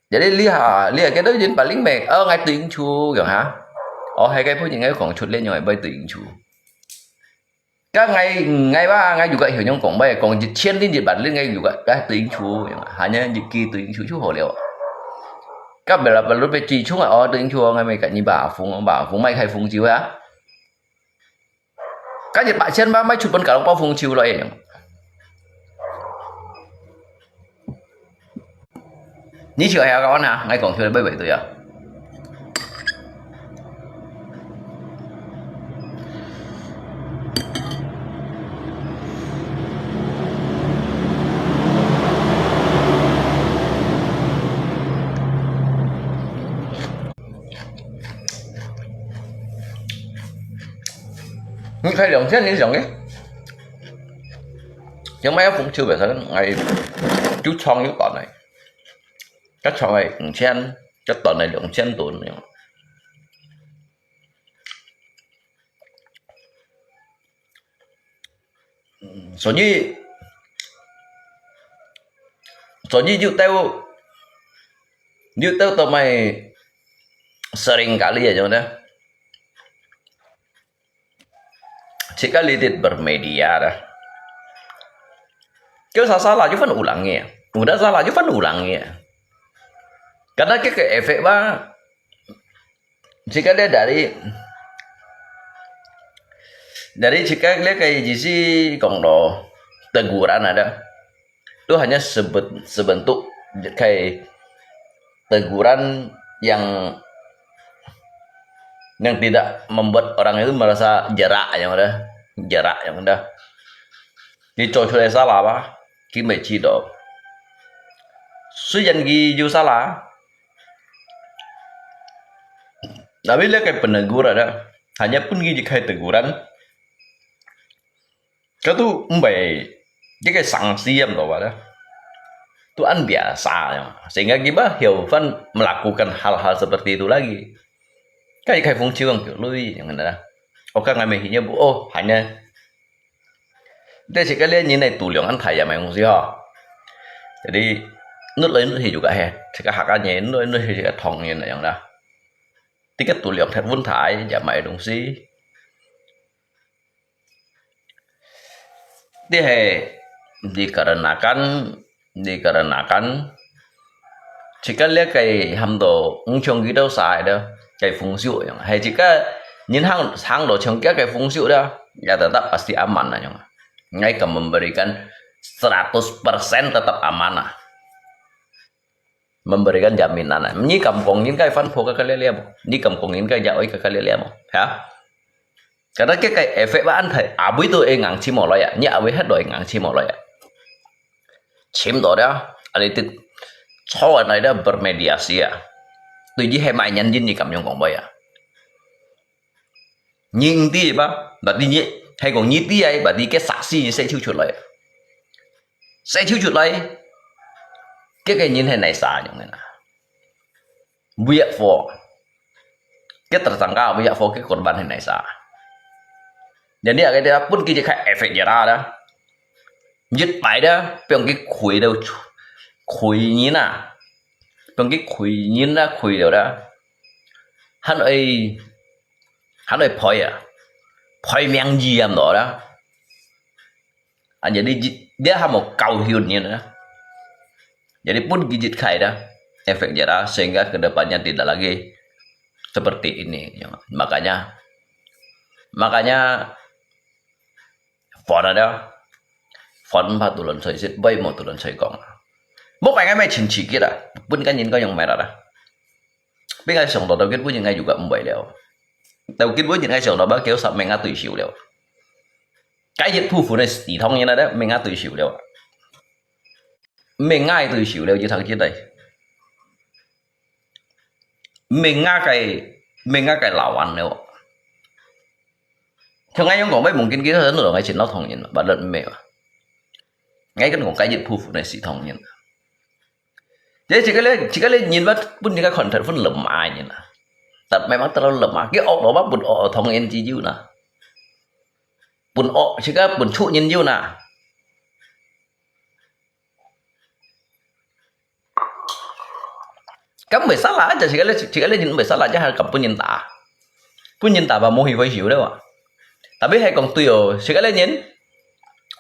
Jadi，你哈，你哈，kita人paling mek，哦，ngai tuyên truyền樣哈。哦，係个，不然ngai講出來，ngai會tuyên truyền。Ka ngai，ngai ba，ngai juga曉nyong講，ba，講一千零一萬零，ngai juga，ngai tuyên truyền樣，hanya一句tuyên truyền就好了。Ka bela perlu pe tuyên truyền啊，哦，tuyên truyền，ngai mai ka你ba風，ba風mai開風潮啊。 Ka一百千ba，賣出本搞到暴風球了樣。你就係个安啊，𠊎講出來會毋會對啊？你開兩千，你想个？想買風球袂使，𠊎就創一段來，再創个五千，再段个兩千多樣。嗯，所以，所以就到，就到到mai sering kali aja udah. Jika lidit bermedia dah. Kau sa-, salah就翻ulang ya. Udah salah就翻ulang ya. Karena cái, cái effect ba, jika dia dari, dari jika dia cái gì gì講咯, teguran ada. Itu hanya sebet-, sebentuk kayak teguran yang, yang tidak membuat orang itu merasa jerak yang udah, jerak yang udah. 佢做出來salah吧，佢毋會知道。雖然佢有salah，tapi這个penegur ada，hanya分佢一个teguran，佢都毋會，這个sanksi yang tahu ada，都恁biasa yang，sehingga佢吧，曉翻 melakukan hal-hal seperti itu lagi。Kayak開風球樣，佢lui yang ada。我看佢每天也不，哦，hanya 但係該個人个度量恁大也買東西吼。Jadi，nuốt來nuốt去juga係，自家客家人nuốt來nuốt去自家唐人那樣啦。這个度量忒穩大也買東西。這係dikarenakan dikarenakan，自家這个喊到，毋像佢兜儕个，个風俗樣，係自家人行，行到像佢个風俗了，也tetap pasti aman那樣。Ngai ka memberikan seratus persen tetap aman啊。Memberikan jaminan啊。你敢講人个番婆个个了了無？你敢講人个藥味个个了了無？哈？ Karena佢个effect ba恁大，阿妹都會硬尋無來啊，你阿妹核都會硬尋無來啊。尋到了，啊你啲錯人來了bermediasi啊，對於係買人人你敢樣講話啊？你毋知吧？Berarti你，係講你知啊，berarti个saksi你寫出出來啊。寫出出來，這个人係哪儕樣个啦？ Wiyakfo。Cái tersangka Wiyakfo cái korban係哪儕？Jadi cái dia pun cái khai effect jera đó. Giết bài đó, piong cái khui đâu, khui như na. Piong cái khui như na, khui đâu đó. Hán ơi, hán ơi phơi à? Phơi miếng gì em đó đó. À, jadi ji-, dia hamo kau hiun ni na. Jadi pun gijit khai dah, efek jera sehingga ke depannya tidak lagi seperti ini. Ya, makanya Makanya，煩啊了，煩毋怕獨輪吹息，毋好獨輪吹講啊。莫擺𠊎乜盡刺激啊，分个人个樣乜啦。分𠊎想到到結尾人𠊎又个毋會了。到結尾人𠊎想到把狗殺命啊對手了。該一部分个是當然啦，命啊對手了。命啊對手了，一堂起來。命啊个，命啊个老王了。像𠊎樣講，乜mungkin佢很多人愛請到同人嘛，but not me嘛。𠊎跟講該一部分个是同人。這這个咧，這个咧，人物本這个content分lemah人啊，但memang terlalu lemah，佢惡到把分惡同人之有啦，分惡，這个分出人有啦。咁毋會salah，就係个咧，係个咧人毋會salah，就係咁分人打，分人打吧，無去回收了啊。Tapi係講對哦，係个咧人，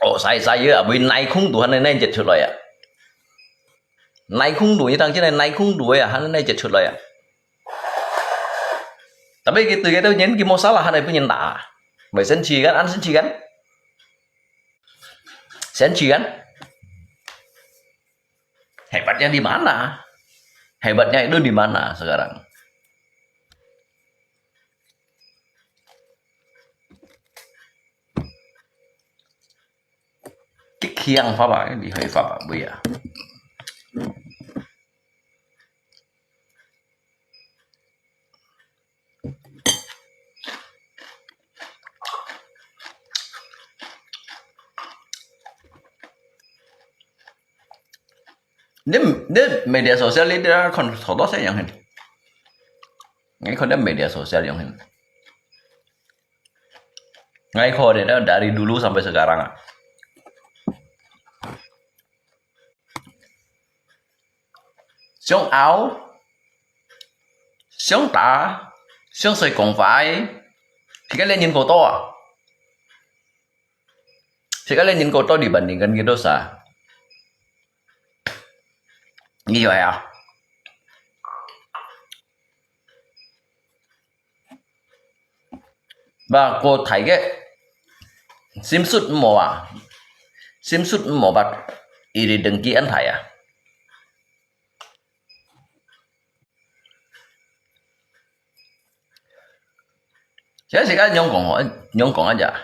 哦，sai sai啊，會內空肚還能內節出來啊，內空肚一當真係內空肚啊，還能內節出來啊。Tapi佢對个人佢無salah，還能分人打，會生氣个，恁生氣个，生氣个。Hebatnya di mana? Hebatnya itu di mana sekarang? Cái khiang pháp à, cái gì hơi pháp à bây giờ. Ni, ni media sosial ni dia kon thotho sa yang hin. Ngai kon dia media sosial yang hin. Ngai kon dia dari dulu sampai sekarang ah. Siung au, siung ta, siung soi kong fai, kika le nyin ko to ah. Sekali nyin ko to dibandingkan gitu sa. Iyo ya. Ba ko thai ke. Sim sut mo ah. Sim sut mo bat. Iri dengki an thai ah. Jadi sekali nyong kong, nyong kong aja.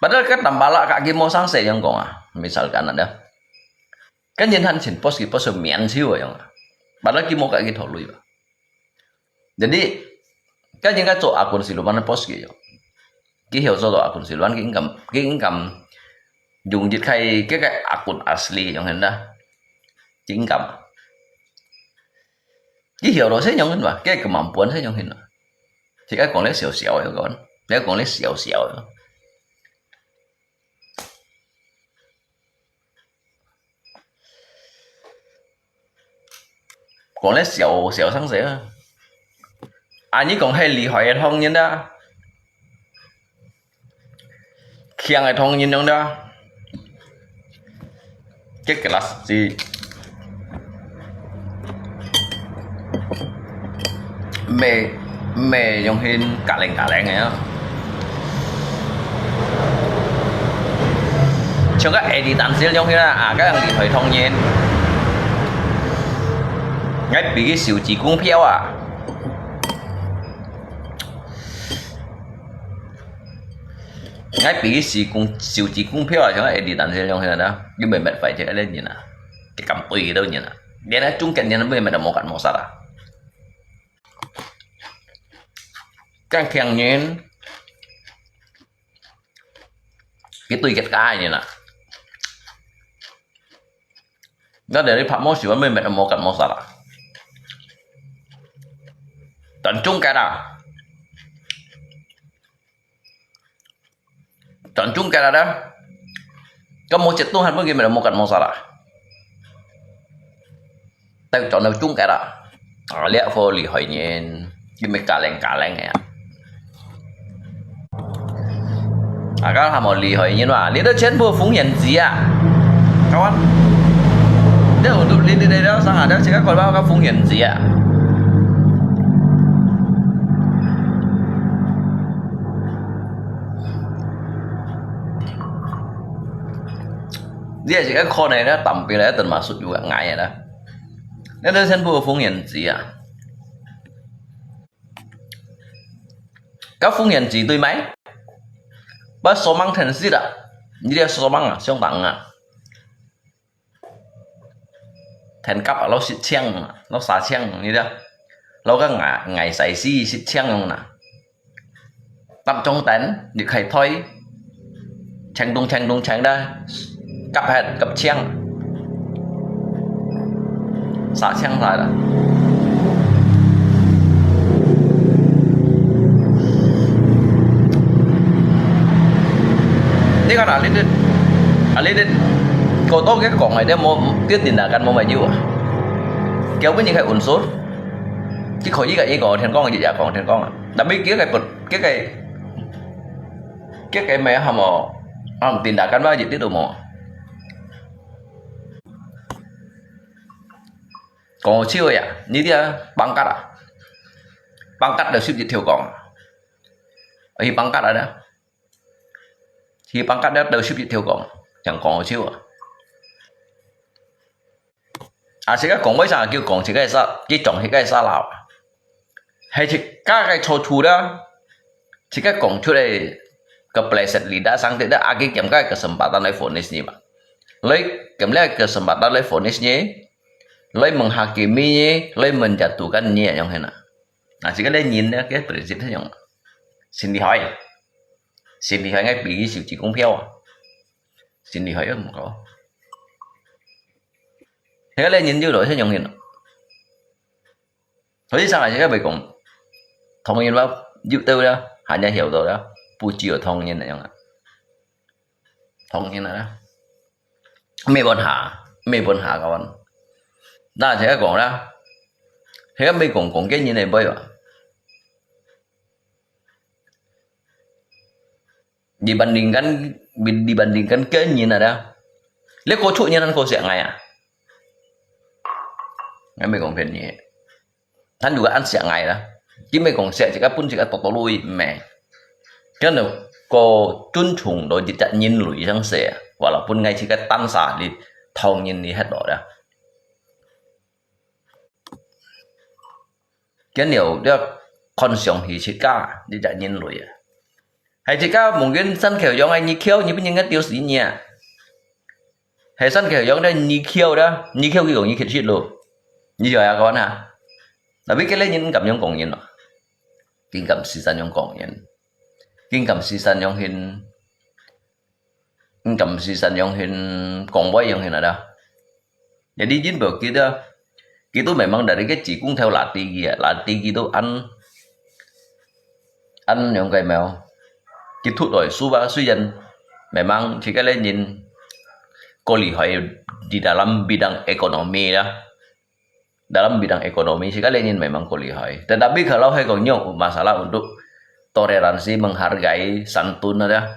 Padahal kan tambala kaki mo sang se nyong kong ah. Misalkan ada. Kan yin han chin pos ki pos so mian siu nyong ah. Padahal ki mo kaki tholu ba. Jadi kan yin ka cho akun siluman pos ki yo. Ki heo cho akun siluman ki income, ki income. Yung jit khai ke akun asli nyong hen da. Ki income. Ki heo lo se nyong hen ba, ke kemampuan se nyong hen ba. Chỉ cái còn lấy xèo xèo rồi còn, cái còn lấy xèo xèo rồi. Còn lấy xèo xèo sáng xèo. Anh ấy còn hay lì hỏi thông nhân đó. Khiang ai thong nyin nong da. Cái glass gì. Mê, mê yong hin cả leng cả leng này á. Cho các edit tàn xíu yong hin à, à, các thằng điện thoại thong nyin. Ngay bị cái xỉu chỉ cũng phiếu à. Ngay bị cái xì cũng xìu chỉ cũng phiếu à, cho nó edit tàn thế trong thế nào đó. Nhưng mà mệt phải chứ, cái đấy nhìn à. Cái cầm tùy đâu nhìn à. Để nó chung cạnh nhìn nó mới mệt là một cạnh một sao à. Cái khen nhìn. Cái tùy cái cái nhìn à. Nó để đi phạm mô xỉu mới mệt là một cạnh một sao à. Tận chung cái đó. Chọn chung cái đó đó. Có một chiếc tuần hành với cái mình là một cạnh một sao đó. Tự chọn được chung cái đó. Ở lẽ vô lý hỏi nhìn. Cái mình cả leng cả leng này. À, các hàng một lý hỏi nhìn mà. Lý đó chén vô phúng hiển gì à? Các bạn. Nếu tụi lý đi đây đó, sang hà đó, chỉ các con báo các phúng hiển gì à? 你也是个看个啦，當兵个，等嘛出有个矮个啦。那个全部封眼子啊。个封眼子对吗？把手忙疼死了，你这手忙啊，相当啊。 天甲啊，老十千啊，老三千，你知道？老个矮，矮細細十千用啦。搭中等，你可以推，轻动轻动轻的，甲核甲枪，三千来了。 你看啊，你這，啊，你這，過多个講个，這無，這tindakan無乜有啊。交分你个unsur，佢可以个，佢講天光，佢也講天光啊。Tapi佢个不，佢个，佢个咩項目，啊，tindakan嘛，一滴都無。講笑个呀，你這pangkat啊，pangkat都十一條講啊，去pangkat啊， 去pangkat了都十一條講，像講笑啊。啊，自家講為啥叫講自家沙，佢講自家沙漏啊？係自家个錯處啦，自家講出來个peleset lidah上帝啦，啊，佢兼个kesempatan來vonis你嘛。來兼个kesempatan來vonis你，來menghakimi你，來menjatuhkan你，樣係啊？啊，自家个人呢，个prinsip係樣，心厲害。 心厲害，𠊎比佢收支股票啊，心厲害啊，毋過。該个人有落去用人，所以上來這个袂講，同人話有到了，還要曉得了，不只有同人那樣啊，同人啊，沒問題，沒問題，kawan。那這个講啦，這个沒講，講个人會背吧。 Dibandingkan, dibandingkan ke nyin ada. Le ko chuk nyin an ko siak ngai ah. Ngai mei kong phen nyi. Tan juga an siak ngai lah. Ki mei kong siak cik apun cik atok tolui mei. Kan ko chun chung do jit cak nyin lui sang se. Walaupun ngai cik atan sa li thong nyin li het do dah. Kan liu, liu kon siong hi cik ka, ni jak nyin lui ah. Hai cik ka mungkin san kêu yong ai ni kêu, ni pun nyin ngat tiu si nyi ah. Hai san kêu yong dah ni kêu dah, ni kêu ki gong ni kit sit lo. Ni joi ah kawan ha. Tapi kele nyin kam yong kong nyin lo. Kin kam si san yong kong nyin. Kin kam si san yong hin. Kin kam si san yong hin kong wai yong hin ada. Jadi jin bơ kita, kita memang dari kecil kung theo latih kia, latih kita an, an yong kai mèo. Kita rồi suba suyan memang cik kele nyin ko lì hoi di dalam bidang ekonomi ya. Dalam bidang ekonomi, cik kele nyin memang ko lì hoi. Tetapi kalau hai kong nyok masalah untuk toleransi, menghargai, santun ada.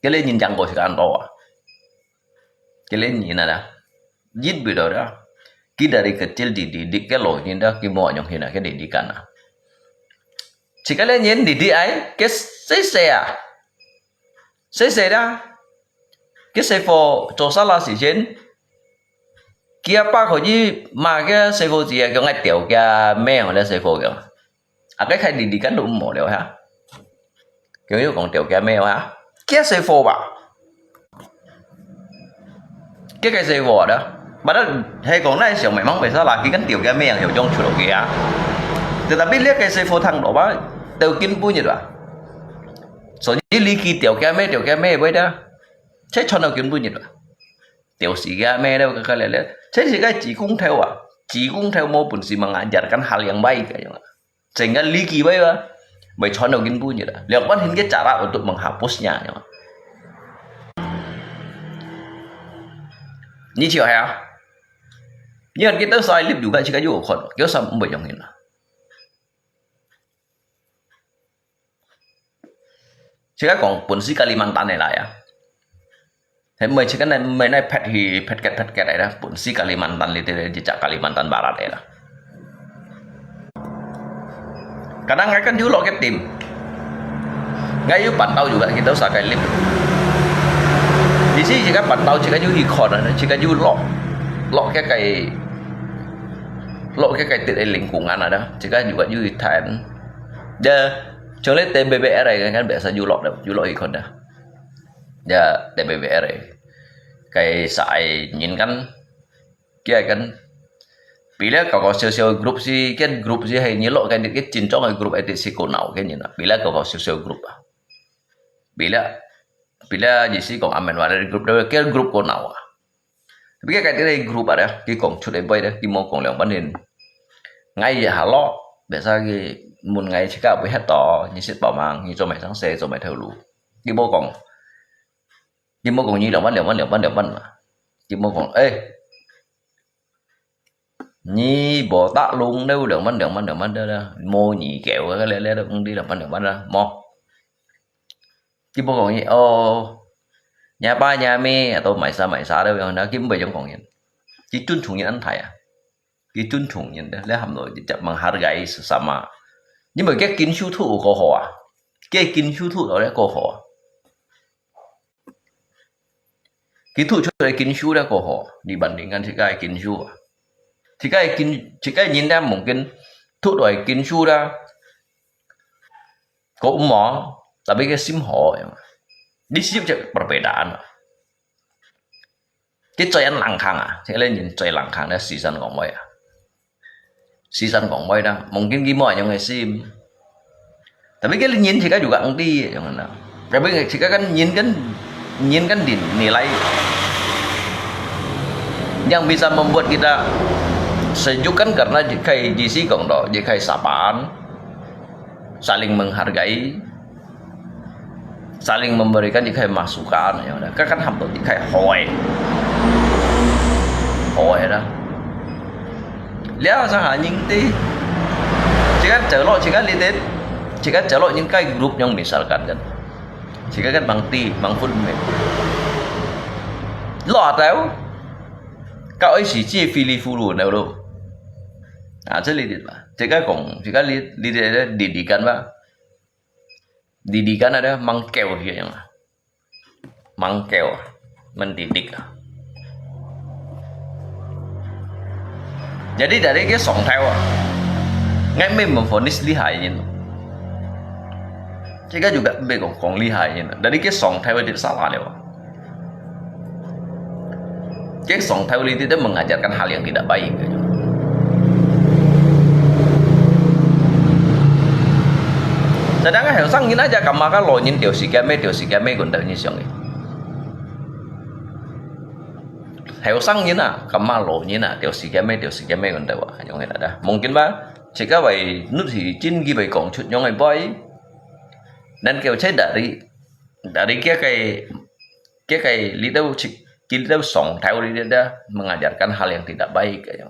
Kele nyin jang ko cik anto ah. Kele nyin ada. Jit bida dah. Ki dari kecil dididik ke lo nyin dah ki mo nyong hina ke didikan ah. Cik kele nyin didik ai ke sese ah. Sese dah. Ke sefo cho sala si chen. Kia pa ko ji ma ke sefo ji ah kyo ngai teo kia me ho le sefo kyo. Akai khai didikan lu mo leo ha. Kyo yu kong teo kia me ha. Kia sefo ba. Kia kai sefo dah. Padahal hai kong nai siang memang pesa lagi kan teo kia me yang yo jong chulo kia. Tetapi lia kai sefo thang do ba. Teo kin pu nyi ba. So ni li ki teo kia me, teo kia me bai dah. Chai chon teo kin pu nyi ba. Teo si kia me dah ka ka le le. Chai si kai ji kung theo ah. Ji kung theo mo pun si mengajarkan hal yang baik ka yang. Sehingga liki bai ba. Bai chon teo kin pu nyi dah. Liak wan hin ke cara untuk menghapusnya yang. Ni chiu hai ah. Ni kan kita sai lip juga cik aju kon. Kyo sam bai yong hin. Cik kong pun si Kalimantan ni lah ya. Hai mei cik kan mei nai phet hi phet ket phet ket ai dah. Pun si Kalimantan li te jejak Kalimantan Barat ai dah. Kadang ngai kan yu lo ke tim. Ngai yu pantau juga kita sakai lip. 其實自家辦到，自家又去看啊，自家又落，落該个，落該个得个零工啊，自家又，又去談。Ya，從來得B B R个，kan biasa又落了，又落去看的。Ya，得B B R个，該啥个人kan，佢个kan，比了搞搞笑笑个group是，該group是係你落該个真正个group，一定係過鬧个人啊，比了搞搞笑笑个group啊。 Bila, bila意思講阿明話个group，該group過鬧啊。Tapi該个group啊，佢講出來背个，佢無講兩半天。𠊎也下落，biasa佢問𠊎自家會歇到，你識幫忙，你做麼生事，做麼頭路。佢無講，佢無講你兩半、兩半、兩半、兩半嘛。佢無講，誒， 你無打攏了，兩萬、兩萬、兩萬的啦，無你給我个了，了，了，你兩萬、兩萬啦，無。佢無講你，哦，你阿爸、你阿姆，都買啥買啥的，那佢毋會樣講人。佢尊重人安排啊，佢尊重人的，你喊到一隻menghargai sesama。你莫叫緊收土過好啊，叫緊收土了過好啊。 佢吐出來緊收了過好，你bandingkan自家个緊收啊。自家个緊，自家个人咧，mungkin吐出來緊收啦，過毋好，tapi佢心好，你心就perbedaan啊。佢最人冷空啊，這個人最冷空咧，時常講話啊。 時常講話啦，mungkin佢無恁樣个心。Tapi該人自家juga ngerti，樣啦。Tapi自家kan人kan，人kan din-，nilai yang bisa membuat kita sejuk kan karena佢个意思講到，佢个sapaan，saling menghargai。 Saling memberikan一個masukan，樣啦，該kan喊到一個好个，好个啦。了，上下人對，自家走落，自家litit，自家走落，應該group yang misalkan kan，自家kan mang ti，mang phun me，落到，該愛是自己fili fulu呢咯。啊，這litit吧，自家講，自家litit，litit，litit kan吧。 Didikan ada mangkeu dia yang mangkeu, mendidik. Jadi dari cái song thêu啊, ngay mình memvonis lihai nyin. Kita juga bego kong lihai nyin. Dari cái song thêu dia salah dia. Cái song thêu litit mengajarkan hal yang tidak baik. Sedangkan heo sang nyin aja kama ka lo nyin teo si keme teo si keme gun teo nyin siang. Heo sang nyin a kama lo nyin a teo si keme teo si keme gun teo a yong hena da. Mungkin ba, jika bai nut hi jin gi bai kong chut yong ai bai. Dan keo chai dari, dari kia kai, kia kai little chik, little song thêu litit dia mengajarkan hal yang tidak baik kaya.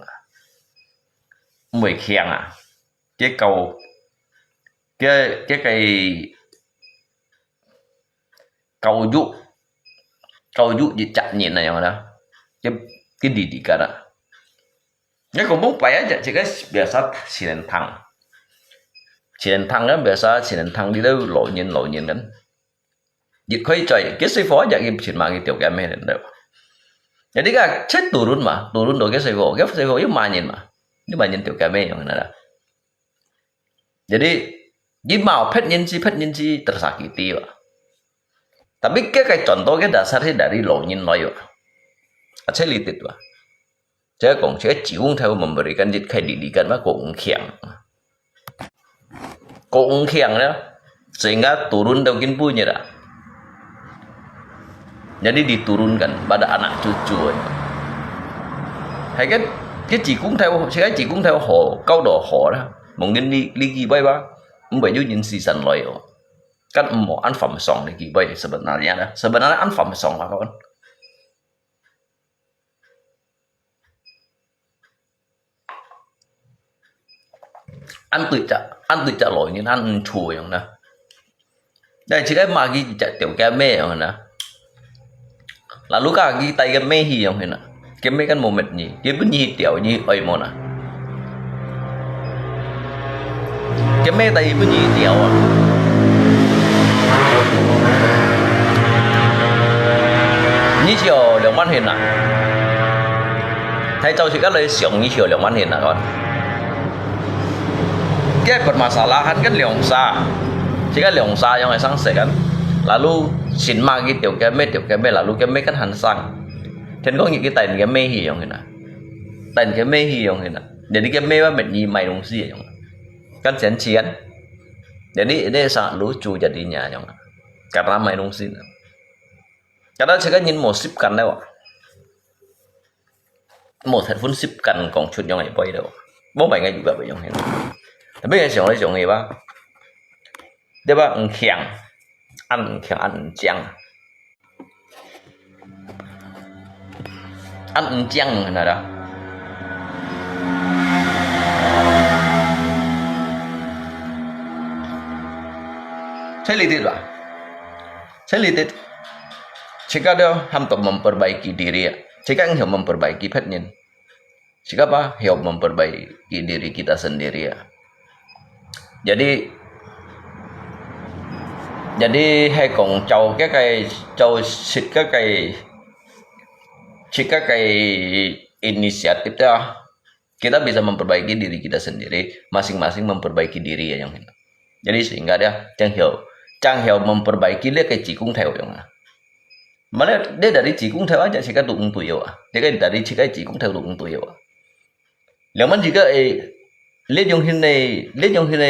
Mui khiang a, kia kau, kia, kia kai kau yu, kau yu ji chak nyin na yang na, kia, kia didikan a. Cái cũng không phải á, chỉ cái biasa sinentang. Sinentang kan biasa sinentang đi đâu lo nyin lo nyin kan. Jadi koi choi, cái sư phó jadi cái chuyện mà cái tiểu cái mê đến đâu. Jadi cái chết tù run mà, tù run đó cái sư phó, cái sư phó yếm mà nyin mà. Yếm mà nyin tiểu cái mê yang na. Jadi, yếm mà phết nyin si, phết nyin si tersakiti ba. Tapi cái cái contoh cái dasar si dari lo nyin lo yo. Aja litit ba. Jadi kong, jadi chỉ không theo memberikan jit khai didikan ba kong khiang. Kong khiang ya. Sehingga turun tau kin punya dah. Jadi diturunkan pada anak cucu. Hai kan, cái chỉ không theo, jadi chỉ không theo họ, kau đó họ dah. Mungkin li, li ki bai ba. Không phải nhu nyin si san loi. Kan emo an pham song li ki bai sebenarnya dah. Sebenarnya an pham song lah kawan. An tui chak, an tui chak loi nyin an chu yang na. Dai chi kai ma ki chak tiao kia me yang na. Lalu ka ki tai kia me hi yang na. Kia me kan mo met nyi. Kia pun nyi tiao nyi oi mo na. Kia me tai pun nyi tiao a. 萬幸啊！大家自家來想一下兩萬幸啊，看。Kaya permasalahan kan兩儕，自家兩儕樣个生死kan。Lalu sinma佢條个咩條个咩，lalu个咩kan還生。天光日佢帶你个咩去樣个啊，帶你个咩去樣个啊。Jadi个咩話乜你買東西樣啊，kan錢錢。Jadi ini selalu cu jadinya樣啊，karena買東西啊。Kadang自家人無習慣了啊。 無十分習慣講出樣个話了。無辦法，有个會用个。Tapi𠊎想來想去吧，對吧？毋強，恁毋強，恁毋強，恁毋強，那啦。Saya lihat lah. Saya lihat. Jika dia ham to memperbaiki diri, jika engkau memperbaiki 別人， Sikapa 曉 memperbaiki diri kita sendiri ya. Jadi, jadi 係講照个个，照自家个，自家个 initiative 呀，kita bisa memperbaiki diri kita sendiri, masing-masing memperbaiki diri ya yang. Jadi sehingga dia 正曉，正曉 memperbaiki 這个自工頭樣啊。Malah dia dari 自工頭 aja 自家都毋對啊，dia kan dari 自家自工頭都毋對啊。 Lepas juga eh, 這種形个，這種形个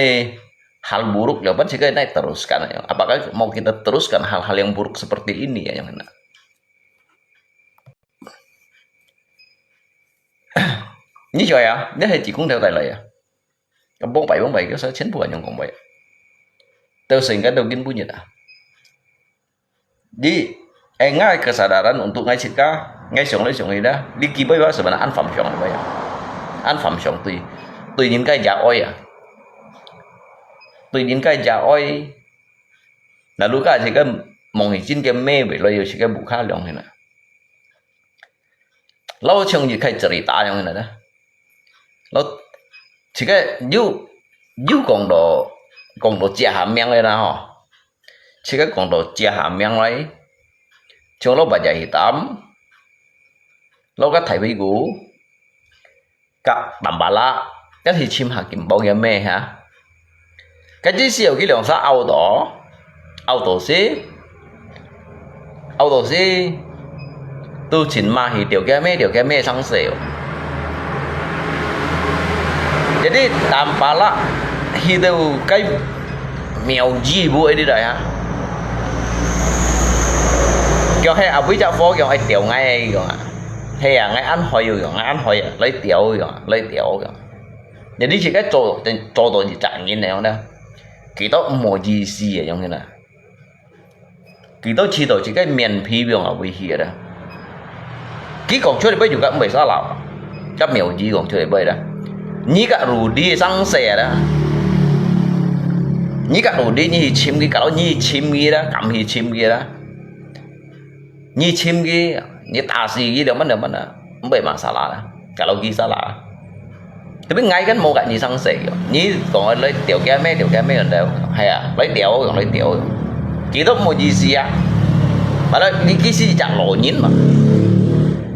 hal buruk, lepas juga naik teruskan ya. Apakah mau kita teruskan hal-hal yang buruk seperti ini ya yang kena? Ini coy ya, ini 係自工頭帶來啊。Bông pai bông pai, kita 全部人用講話。到時間到今晡日啊。 Jadi，哎，𠊎个 kesadaran untuk𠊎自家，𠊎想來想去啦，你基本上係乜安放上个呀？安放上對，對人个也愛啊，對人个也愛。那如果係个望係真个美味，來有時个無可量个啦。 老像一个 cerita 樣个啦。老，jika有，有講到，講到 jahat 个啦吼。Jika 講到 jahat 來，像老 bajai hitam，老个大屁股，甲 tampalak，該係尋下金寶个咩哈？ Kan 只需要佢兩儕拗到，拗到死，拗到死，都尋嘛去條个咩條个咩生死哦。Jadi tampalak去到該廟寺無一啲來啊。叫係阿尾隻火，叫係吊𠊎个，叫啊。係啊，𠊎恁害，叫，𠊎恁害啊，來吊，叫，來吊，叫。 Jadi自家做，做到一隻人个樣呢，佢都無意思个樣呢。佢都知道自家面皮樣啊，會去个啦。佢講出來，就甲毋會salah，甲妙語講出來啦。你甲Rudy生事啦，你甲Rudy，你去尋佢，搞到你去尋佢啦，敢去尋佢啦？ 你尋佢，你打死佢，兩萬兩萬啊，毋會masalah啦，kalau佢salah。Tapi𠊎kan無甲你生事个，你講來吊个咩，吊个咩，人哋，係啊，來吊，講來吊，佢都無意思啊。Padahal你佢係隻老人嘛，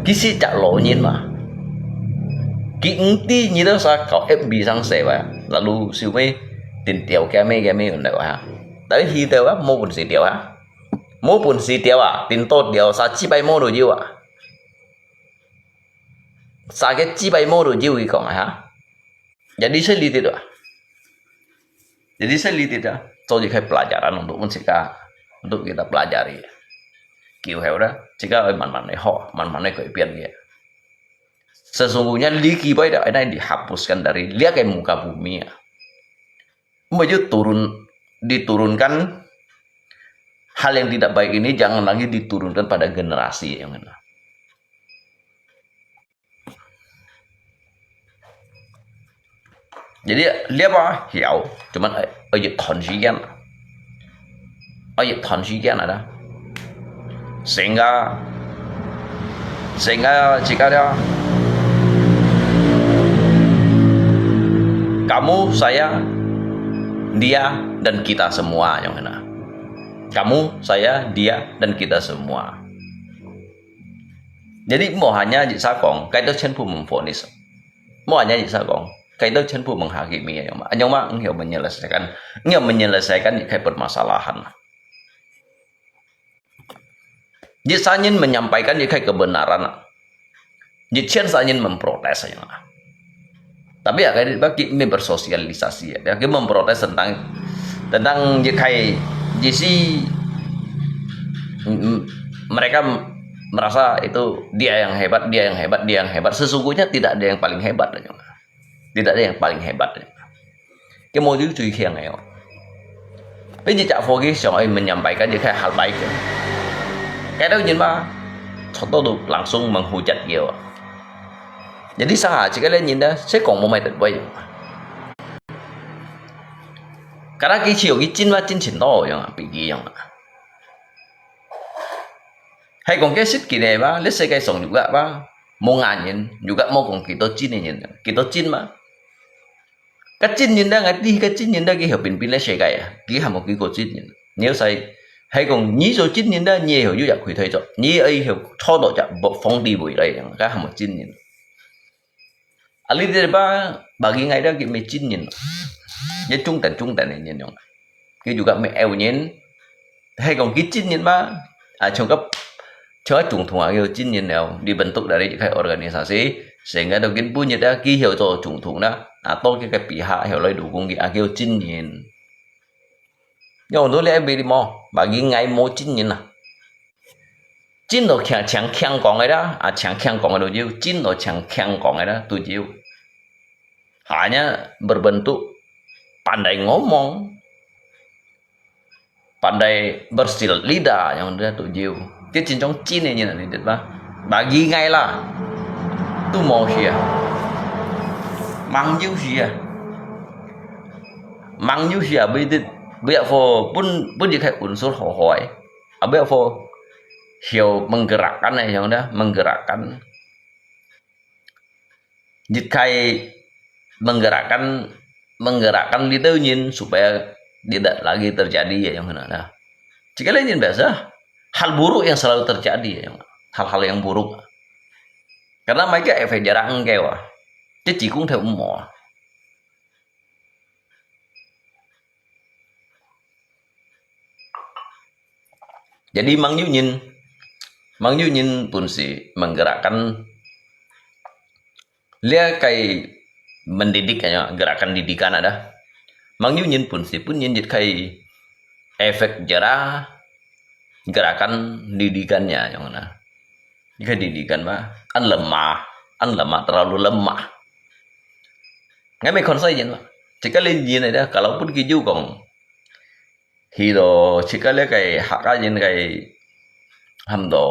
佢係隻老人嘛，佢毋知你都係搞F B生事哇，lalu收尾定吊个咩个咩，人哋話，但係佢吊啊，無本事吊啊。 無本事吊啊，頂多吊三四擺毛就有啊。三个四擺毛就有，佢講啊，哈。Jadi sedikit啊。Jadi sedikit啊，做一个pelajaran untuk自家，untuk kita pelajari。以後啦，自家會慢慢个學，慢慢个改變个。Sesungguhnya 呢幾擺就，哎，那 dihapuskan dari 這个 muka bumi啊。 Mbak, diturun, diturunkan hal yang tidak baik ini jangan lagi diturunkan pada generasi yang kena. Jadi, dia apa? Hiau. Cuman, eh, eh, 一段時間。哎，一段時間啊，sehingga, sehingga jika dia, kamu, saya, dia, dan kita semua yang kena. Kamu, saya, dia, dan kita semua. Jadi, mo hanya jika sa kong, kaito chen pu mengfonis. Mo hanya jika sa kong, kaito chen pu menghakimi, ya ma. Anyong ma, engkau menyelesaikan, engkau menyelesaikan jika permasalahan. Jika sa nyin menyampaikan jika kebenaran. Jika chen sa nyin memprotes, ya ma. Tapi ya, kayak bagi ini bersosialisasi, ya. Ya, kita memprotes tentang, tentang jika, jisi, mm, mereka merasa itu dia yang hebat, dia yang hebat, dia yang hebat. Sesungguhnya tidak ada yang paling hebat, ya. Tidak ada yang paling hebat, ya. Kita mau jujur yang ayo. Tapi jika fokus yang menyampaikan jika hal baik, ya. Kayak tahu nyin ma, contoh tu langsung menghujat dia. Jadi sa ha, jika lain nyin dah, saya kong mau mai tak baik. Karena kita yogi chin ma chin chin to yang, pergi yang. Hai kong kesit kini ba, let's say kai song juga ba, mo ngan nyin, juga mo kong kita chin nyin, kita chin ma. Ka chin nyin dah, ngai ti ka chin nyin dah, kita pin pin let's say kai ya, kita mau kita chin nyin. Nếu sai, hai kong nyi so chin nyin dah, nyi heo yu yak khui thai cho, nyi ai heo cho do jak bok phong di bui lai yang, ka hamo chin nyin. Ali de ba, bagi ngai dah kita chin nyin. Ye trung tan trung tan nyin yang. Kita juga me eu nyin. Hai kong kita chin nyin ma, a, chung kap, chung a chung thung a kita chin nyin leo, dibentuk dari jika organisasi, sehingga tu kin punya dah kita heo cho chung thung dah, atau kita pihak heo lai dukung kita, kita chin nyin. Yang tu le beri mo, bagi ngai mo chin nyin lah. Chin lo chang chang kiang kong ai dah, a chang kiang kong ai lo jiu, chin lo chang kiang kong ai dah, tu jiu. Hanya berbentuk pandai ngomong, pandai bersilat lidah yang dia tu jiu. Dia chin chong chin ni nyin ni ba. Bagi ngai lah. Tu mo sia. Mang jiu sia. Mang jiu sia beri dit, beri apa pun, pun jika unsur hohoi. Apa apa heo menggerakkan ai yang dah, menggerakkan. Jika menggerakkan, menggerakkan lidah nyin supaya tidak lagi terjadi ya yang mana dah. Jika lain nyin biasa, hal buruk yang selalu terjadi ya, hal-hal yang buruk. Karena mereka efek jarak engkau ah. Jadi kung theo mo. Jadi mang yu nyin, mang yu nyin pun si menggerakkan lia kai mendidik ya, gerakan didikan ada. Mang yu nyin pun si pun nyin jit kai efek jera gerakan didikannya yang mana. Ini kai didikan mah, an lemah, an lemah, terlalu lemah. Ngai me kon sai nyin mah. Jika lain nyin ada, kalaupun kijiu kong, hilo, jika le kai hak ayin kai ham do